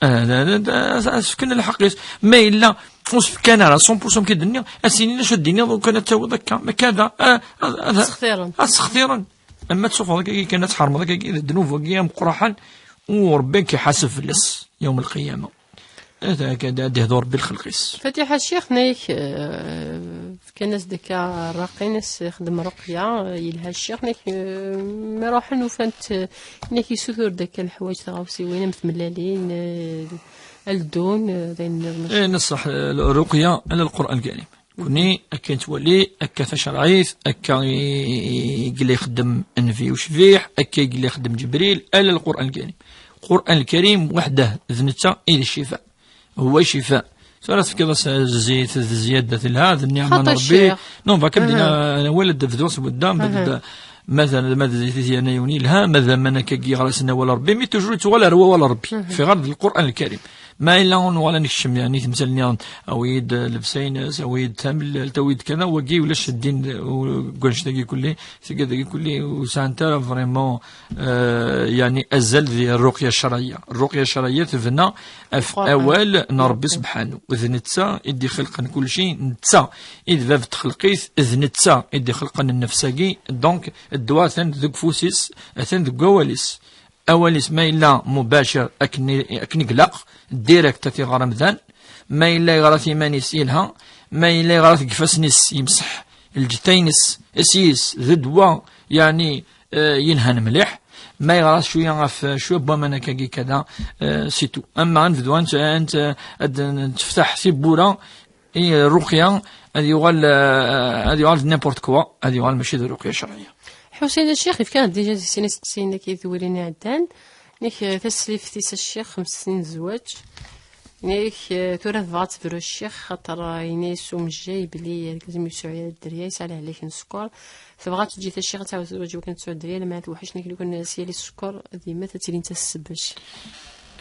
Ah, da, da, da, as-fken lḥeqq-is. Ma yella ur s-fkan ara cent pour cent, mi k-id-nniɣ, as-inin acu d-tiniḍ, u kan ad tawiḍ akka, ma kada, ah, ah, ah, Sextiren. Ad sextiren. Ama ad tsuffɣeḍ akkagi kan, ad tḥermeḍ akkagi, d ddnub-agi ameqqraḥen, u Rebbi ad k-iḥaseb fell-as yawm lqiyama. Ad, ad, ad ihdu Rebbi lxelq-is. Fatiḥa, Ccix, nek, eh, fkan-as-d akka rraqi-ines, ixdem ruqya, eh, yelha Ccix, nek, eh, mi ruḥen ufan-t, eh, nek yessutur-d akka leḥwayeǧ, tiɣawsiwin am tmellalin, eh, aldun, eh, d ayen nniḍen. Eh, neṣṣeḥ, eh, ruqya ala Lqur'an Lkarim. Kuni, akka nettwali, akka tacerɛit, akka i, i, i yella ixeddem Nnbi ucbiḥ, akka i yella ixeddem Ǧebril, ala Lqur'an Lkarim. Lqur'an Lkarim weḥd-eh, d netta i d ccifa. Huwa ccifa. Tura tefkiḍ-as zzit, d zzyada telha, d nniɛma n Rebbi. Xaṭi, Ccix. Non, baka bdina, aha, wala d bdu s budda, aha, bda, mazal ma d zzit i t-yerna yiwen yelha, ma d aman akkagi ɣer-asen awal Rebbi, mi toujours yettuɣal ar wawal Rebbi. Aha. Fi ɣer d Lqur'an Lkarim. Ma yella ur nuɣal ad nekcem, yani, timsal-nniḍen, awi-d llebsa-ines, awi-d tamellalt, awi-d kada, wagi ulac ddin, u-, deg wannect-agi kulli, tigad-agi kulli, ur sɛant ara vraiment, euh, yani, azal di rruqya ccerɛiyya. Rruqya ccerɛiyya tebna ɣef Lqur'an. Awal n Rebbi, mhm, sebḥanu. D netta i d-ixelqen kulci, netta i d bab n txelqit, d netta i d-ixelqen nnefs-agi. Donc, ddwa atan deg ufus-is, atan deg wawal-is. Awal-is ma yella mubacir akken i, akken i ilaq, direct ad t-iɣer amdan, ma yella yeɣra-t iman-is yelha, ma yella yeɣra-t deg ifassen-is yemseḥ lǧetta-ines, s yis d ddwa, yani, eh, yelhan mliḥ, ma yeɣra-t cwiya ɣef, eh, cwiya n waman akkagi kada, eh, c'est tout. Ama ad nebdu ad nett-, ad nett-, ad netteftaḥ tiwwura, i rruqya, ad yuɣal, eh, ad yuɣal d n'importe quoi, ad yuɣal mačči d rruqya ccerɛiyya. Ḥusin a Ccix, yefka-aɣ-d déjà di sin isteqsiyen-agi d wulin iɛeddan. Nek, eh, taslift-is a Ccix, xems snin zzwaǧ. Nek, eh, tura tebɣa ad tebru a Ccix, xaṭer, eh, yenna-yas umejjay belli argaz mi ur yesɛi ara dderya, yesɛa lehlak n sskeṛ. Tebɣa ad teǧǧ-it a Ccix ad tɛawed zzwaǧ i wakken ad tesɛu dderya, lmeɛna tewḥec, nek lukan s yali sskeṛ, d yemma ad tilin d tasebbac.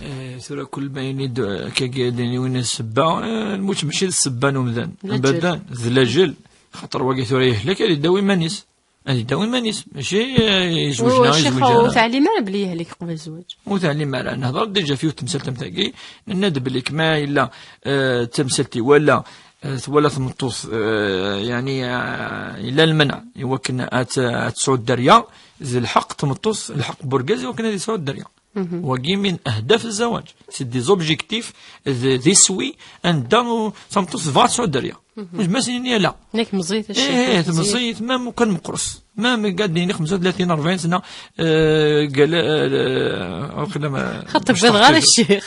Eh, tura kul ma yini-d, eh, kagi ad yini win d ssebba, eh, lmut mačči d ssebba n umdan. D leǧel. Abadan, d leǧel. Xaṭer wagi tura yehlek, ad iddaw iman-is. Ad iddaw iman-is. Mačči, eh, yezweǧ neɣ yezweǧ ara. Ur teɛlim ara belli yehlek qbel zzwaǧ. Ur teɛlim ara. Nehḍer déjà f yiwet temsalt am tagi. Nenna-d belli kma yella, eh, d tamsalt i wala, eh, twala tmeṭṭut, eh, yani, eh, yella lmenɛ i wakken ad, ad tesɛu dderya, d lḥeqq tmeṭṭut, lḥeqq n urgaz i wakken ad yesɛu dderya. Mhm. Wagi min ahdaf zzwaǧ. C'est des objectifs, d, d iswi, anda u-, tameṭṭut tebɣa ad tesɛu dderya. Mhm. Ur tebɣa ad s-nini ala. Nek meẓẓiyet a Ccix, eh, eh, meẓẓiyet. Meẓẓiyet, ma mukan meqqres. Ma mi gad nini xemsa u tlatin, rebɛin sna, eh, gala, eh, waqila ma, xaṭi, mecṭaḥ ɣer a Ccix.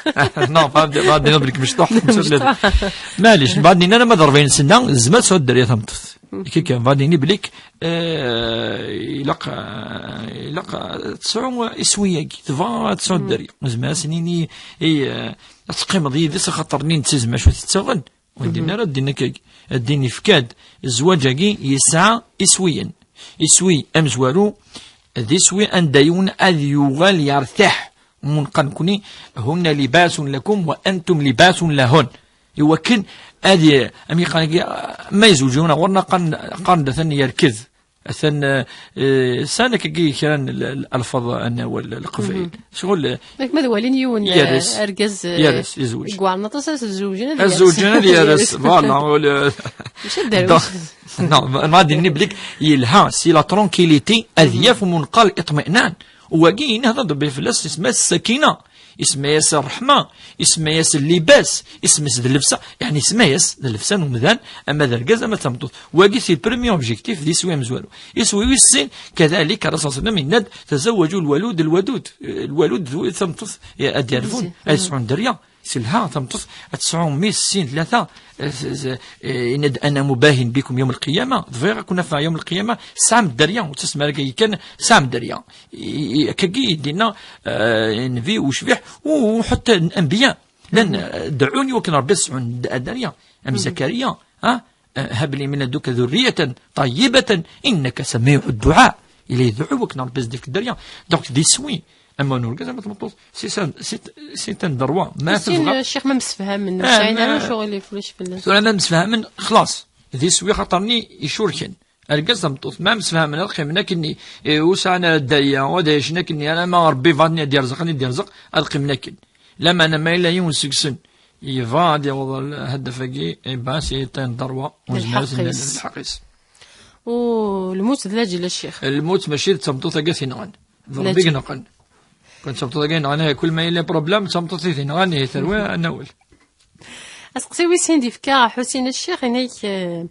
Non, bɣa ad, bɣa ad nini belli mecṭaḥ, xemsa u tlatin. Mecṭaḥ. Maɛlic, bɣa ad nini ma d rebɛin sna, tezmer ad tesɛu dderya tameṭṭut. Mhm. Kika, bɣa ad nini belli, eh, ilaq, eh, ilaq, eh, ad tesɛu iswi-agi, tebɣa ad tesɛu dderya. Nezmer ad s-nini, eh, ad teqqimeḍ yid-s axaṭer-nni netta yezmer acu tettaɣen. Ur din ara ddin akkagi. Ddin yefka-d zzwaǧ-agi yesɛa iswiyen. Iswi amezwaru d iswi anda yiwen ad yuɣal yertaḥ. Mun qan kuni, hunna libasun lakum wa antum libasun lahun. Iwakken ad y-, am yeqqan-agi, ma yezweǧ yiwen ɣur-neɣ, qqaren, qqaren-d atan yerked. Atan, eh, eh, sɛan akkagi kra n l-, l-, alfaḍ n wawal n leqbayel. Mhm. Ccɣel, eh, nek ma d walin yiwen, eh, yerres, argaz, eh, yerres, yezweǧ. Deg waɛren aṭas ad zewǧen, ad yerres. Ad zewǧen, ad yerres. Voilà, ul-, mačči d derwic. Donc, non, ma, ma d-nini belli yelha, si la tranquillité, ad yaf umunqal iṭminan. Wagi, yenna hada ḍebbi fell-as, isma-s sakina. Isemma-yas ṛṛeḥma, isemma-yas llibas, isemma-yas d llebsa, yeɛni isemma-yas d llebsa n umdan, ama d argaz, ama d tameṭṭut. Wagi, c'est le premier objectif d iswi amezwaru. Iswi wis sin, kadalik, Ṛṛasul ṣalla Llahu ɛalayhi wa sallam yenna-d, "Tazawwaju lwalud lwadud." Lwalud d tameṭṭut, eh, ad d-yerfun, ad yesɛun dderya. Telha tameṭṭut, ad tesɛu mmi, sin, tlata, eh, s-, s-, eh, yenna-d, "Ana mubahin bikum yawm al-qiyama." Bɣiɣ ad ken-afeɣ yawm al-qiyama, tesɛam dderya, ur ttasem ara kan, tesɛam dderya. I, i, akkagi i d-yenna, eh, nnbi ucbiḥ, u, u ḥetta anbiya. Llan, eh, deɛɛun i wakken Rebbi ad sɛun d-, dderya. Am Zakariya, ha? Eh, "Hab li min ladunka dhurriyatan tayyibatan innaka samiɛu dduɛa." Yella yedɛu wakken Rebbi ad s-d-yefk dderya. Donc, d iswi, ama n urgaz, ama n tmeṭṭut, c'est ça, c'est, c'est un droit. Ma tebɣa. Ccix ma msefhamen, eh, ur sɛin ara ccɣel fell-as. Tura ma msefhamen, xlaṣ. D iswi xaṭer-nni icurken. Argaz tameṭṭut, ma msefhamen ad qqimen akkenni, eh, ur sɛan ara dderya, u ad ɛicen akkenni, alamma Rebbi bɣa-ten ad d-yerzeq, ad d-yerzeq, ad qqimen akken. Lameɛna ma yella yiwen seg-sen yebɣa ad yaweḍ ɣer lhadaf-agi, eh ben, c'est un droit, ur nezmir ad s-nini lḥeqq-is. U lmut d laǧel, a ccix. Lmut mačči d tameṭṭut-agi i t-inɣan. D Rebbi i inɣan. Kan d tameṭṭut-agi i inɣan, eh, kul ma yella problème, d tameṭṭut i t-inɣan, ihi terwi ad nawel. Aseqsi wis sin d-yefka Ḥusin a ccix, yenna-k, eh,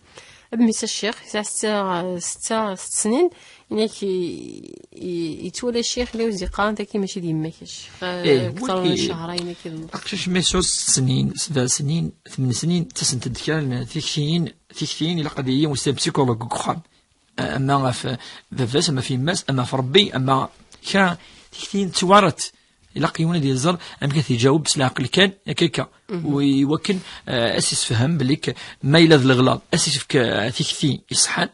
a mmi-s a ccix, yesɛa setta, setta, sett snin, yenna-k i, i, yettwali a ccix, la uziqan, taki mačči d yemma-k a ccix. Eh, kter n ccehra, yenna-k d aqcic ma yesɛu sett snin, sebɛ snin, tmen snin, ttasent-d kra n tiktiyin, tiktiyin ilaq ad yili wis n psychologue deg uxxam. Ama ɣef baba-s, ama ɣef yemma-s, ama ɣef Rebbi, ama kra tiktiyin ttwarat. Ilaq yiwen ad yeẓer amek ad t-iǧaweb s leɛqel kan, akka, akka. Mhm. U iwakken, eh, ad s-isefhem belli k-, ma yella d leɣlaḍ, ad s-isefk, eh, tikti iṣeḥḥan.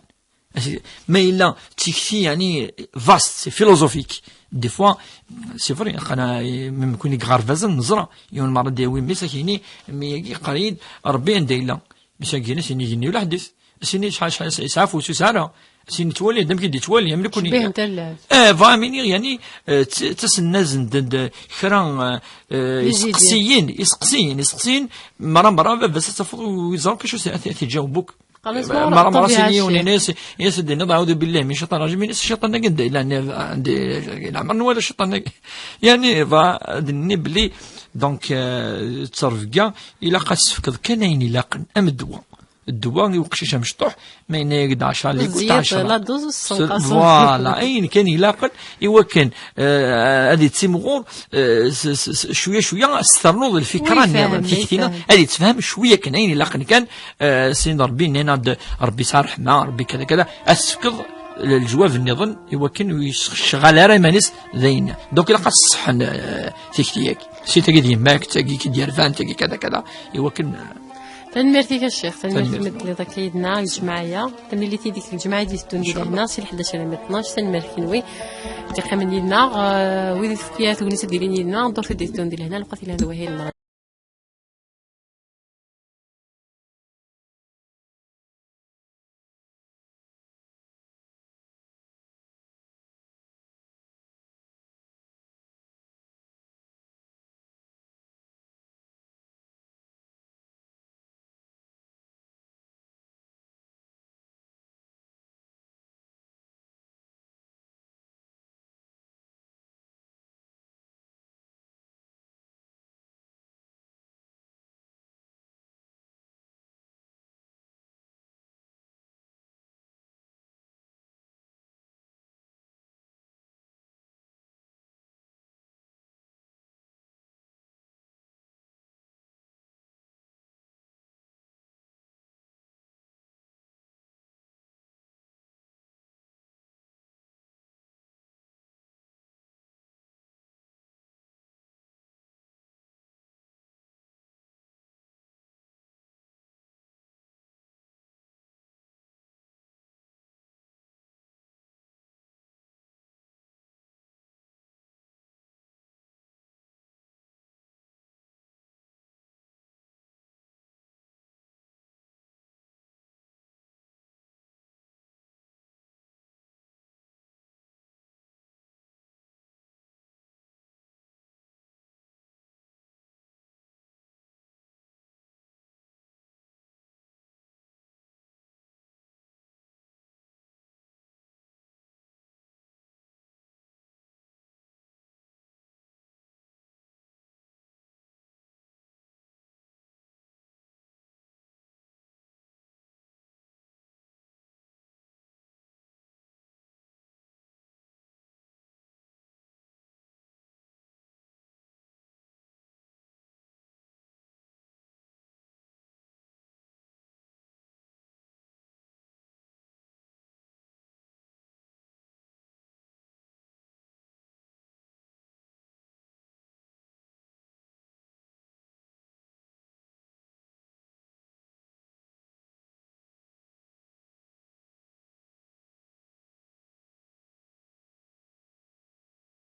Ad s-, ma yella d tikti, yeɛni, vaste, c'est philosophique. Des fois, c'est vrai, aql-, même kunwi deg iɣerbazen, neẓra, yiwen merra d-yawi mmi-s, ad k-yini, mmi-agi yeqqar-iyi-d, Rebbi anda yella? Mmi-s ad k-yini, ad s-yini, igenni ulaḥ-is. Ad s-yini, yesɛa, yesɛa, yesɛa afus, ur yesɛa ara. Ad s-yini, yettwali-d amek i d-yettwali. Cebbihen-t allaɛeb. Eh, bɣa mini, yeɛni, eh, t-, ttasen-asen-d, d, kra, eh, eh, les idées. Iseqsiyen, iseqsiyen, iseqsiyen, merra, merra, baba-s ad tafeḍ ur yeẓri acu s-, ad t-iǧaweb akk. Qqaren-as, eh, ma merra, merra, ur s-yini yiwen, ini-as, ini-as ad d-tiniḍ, "Aɛudu billahi min cciṭan rajim", ini-s, "Cciṭan-agi anda yella?" Ɛni, ɛni, ɛni leɛmer nwala cciṭan-agi? Yeɛni, bɣa ad d-nini belli, donc, eh, ttrebga, ilaq ad s-tefkeḍ kan ayen ilaqen, am ddwa. Ddwa i uqcic amecṭuḥ, ma yenna-yak-d ɛecṛa likud, tɛecṛa. La dose, ur s-tessenqaseḍ. Voilà, ayen kan ilaqen, i wakken, eh, ad yettimɣur, eh, s-, s-, s-, cwiya, cwiya, ad s-ternuḍ lfikra nniḍen, tikti-nniḍen, ad yettefhem cwiya kan, ayen ilaqen kan, eh, sin Rebbi, nnan-aɣ-d, Rebbi yesɛa ṛṛeḥma, Rebbi kada, kada, ad s-tefkeḍ l-, leǧwab nniḍen, i wakken ur yesɣal ara iman-is d ayen. Donc, ilaq ad ṣeḥḥen, eh, tikti-agi. Si tagi d yemma-k, tagi k-id-yerfan, tagi kada, kada, i wakken, eh, Tanemmirt-ik a ccix, tanemmirt imi telliḍ akka yid-neɣ deg lǧemɛa-ya. Tamlilit-idik deg lǧemɛa i d-iteddun di lehna, si lḥdac armi tnac. Tanemmirt kenwi d-iqqimen yid-neɣ, eh, wid i tefkiḍ tegnit ad d-ilin yid-neɣ, ddurt i d-iteddun di lehna, lewqat ilhan d wahil.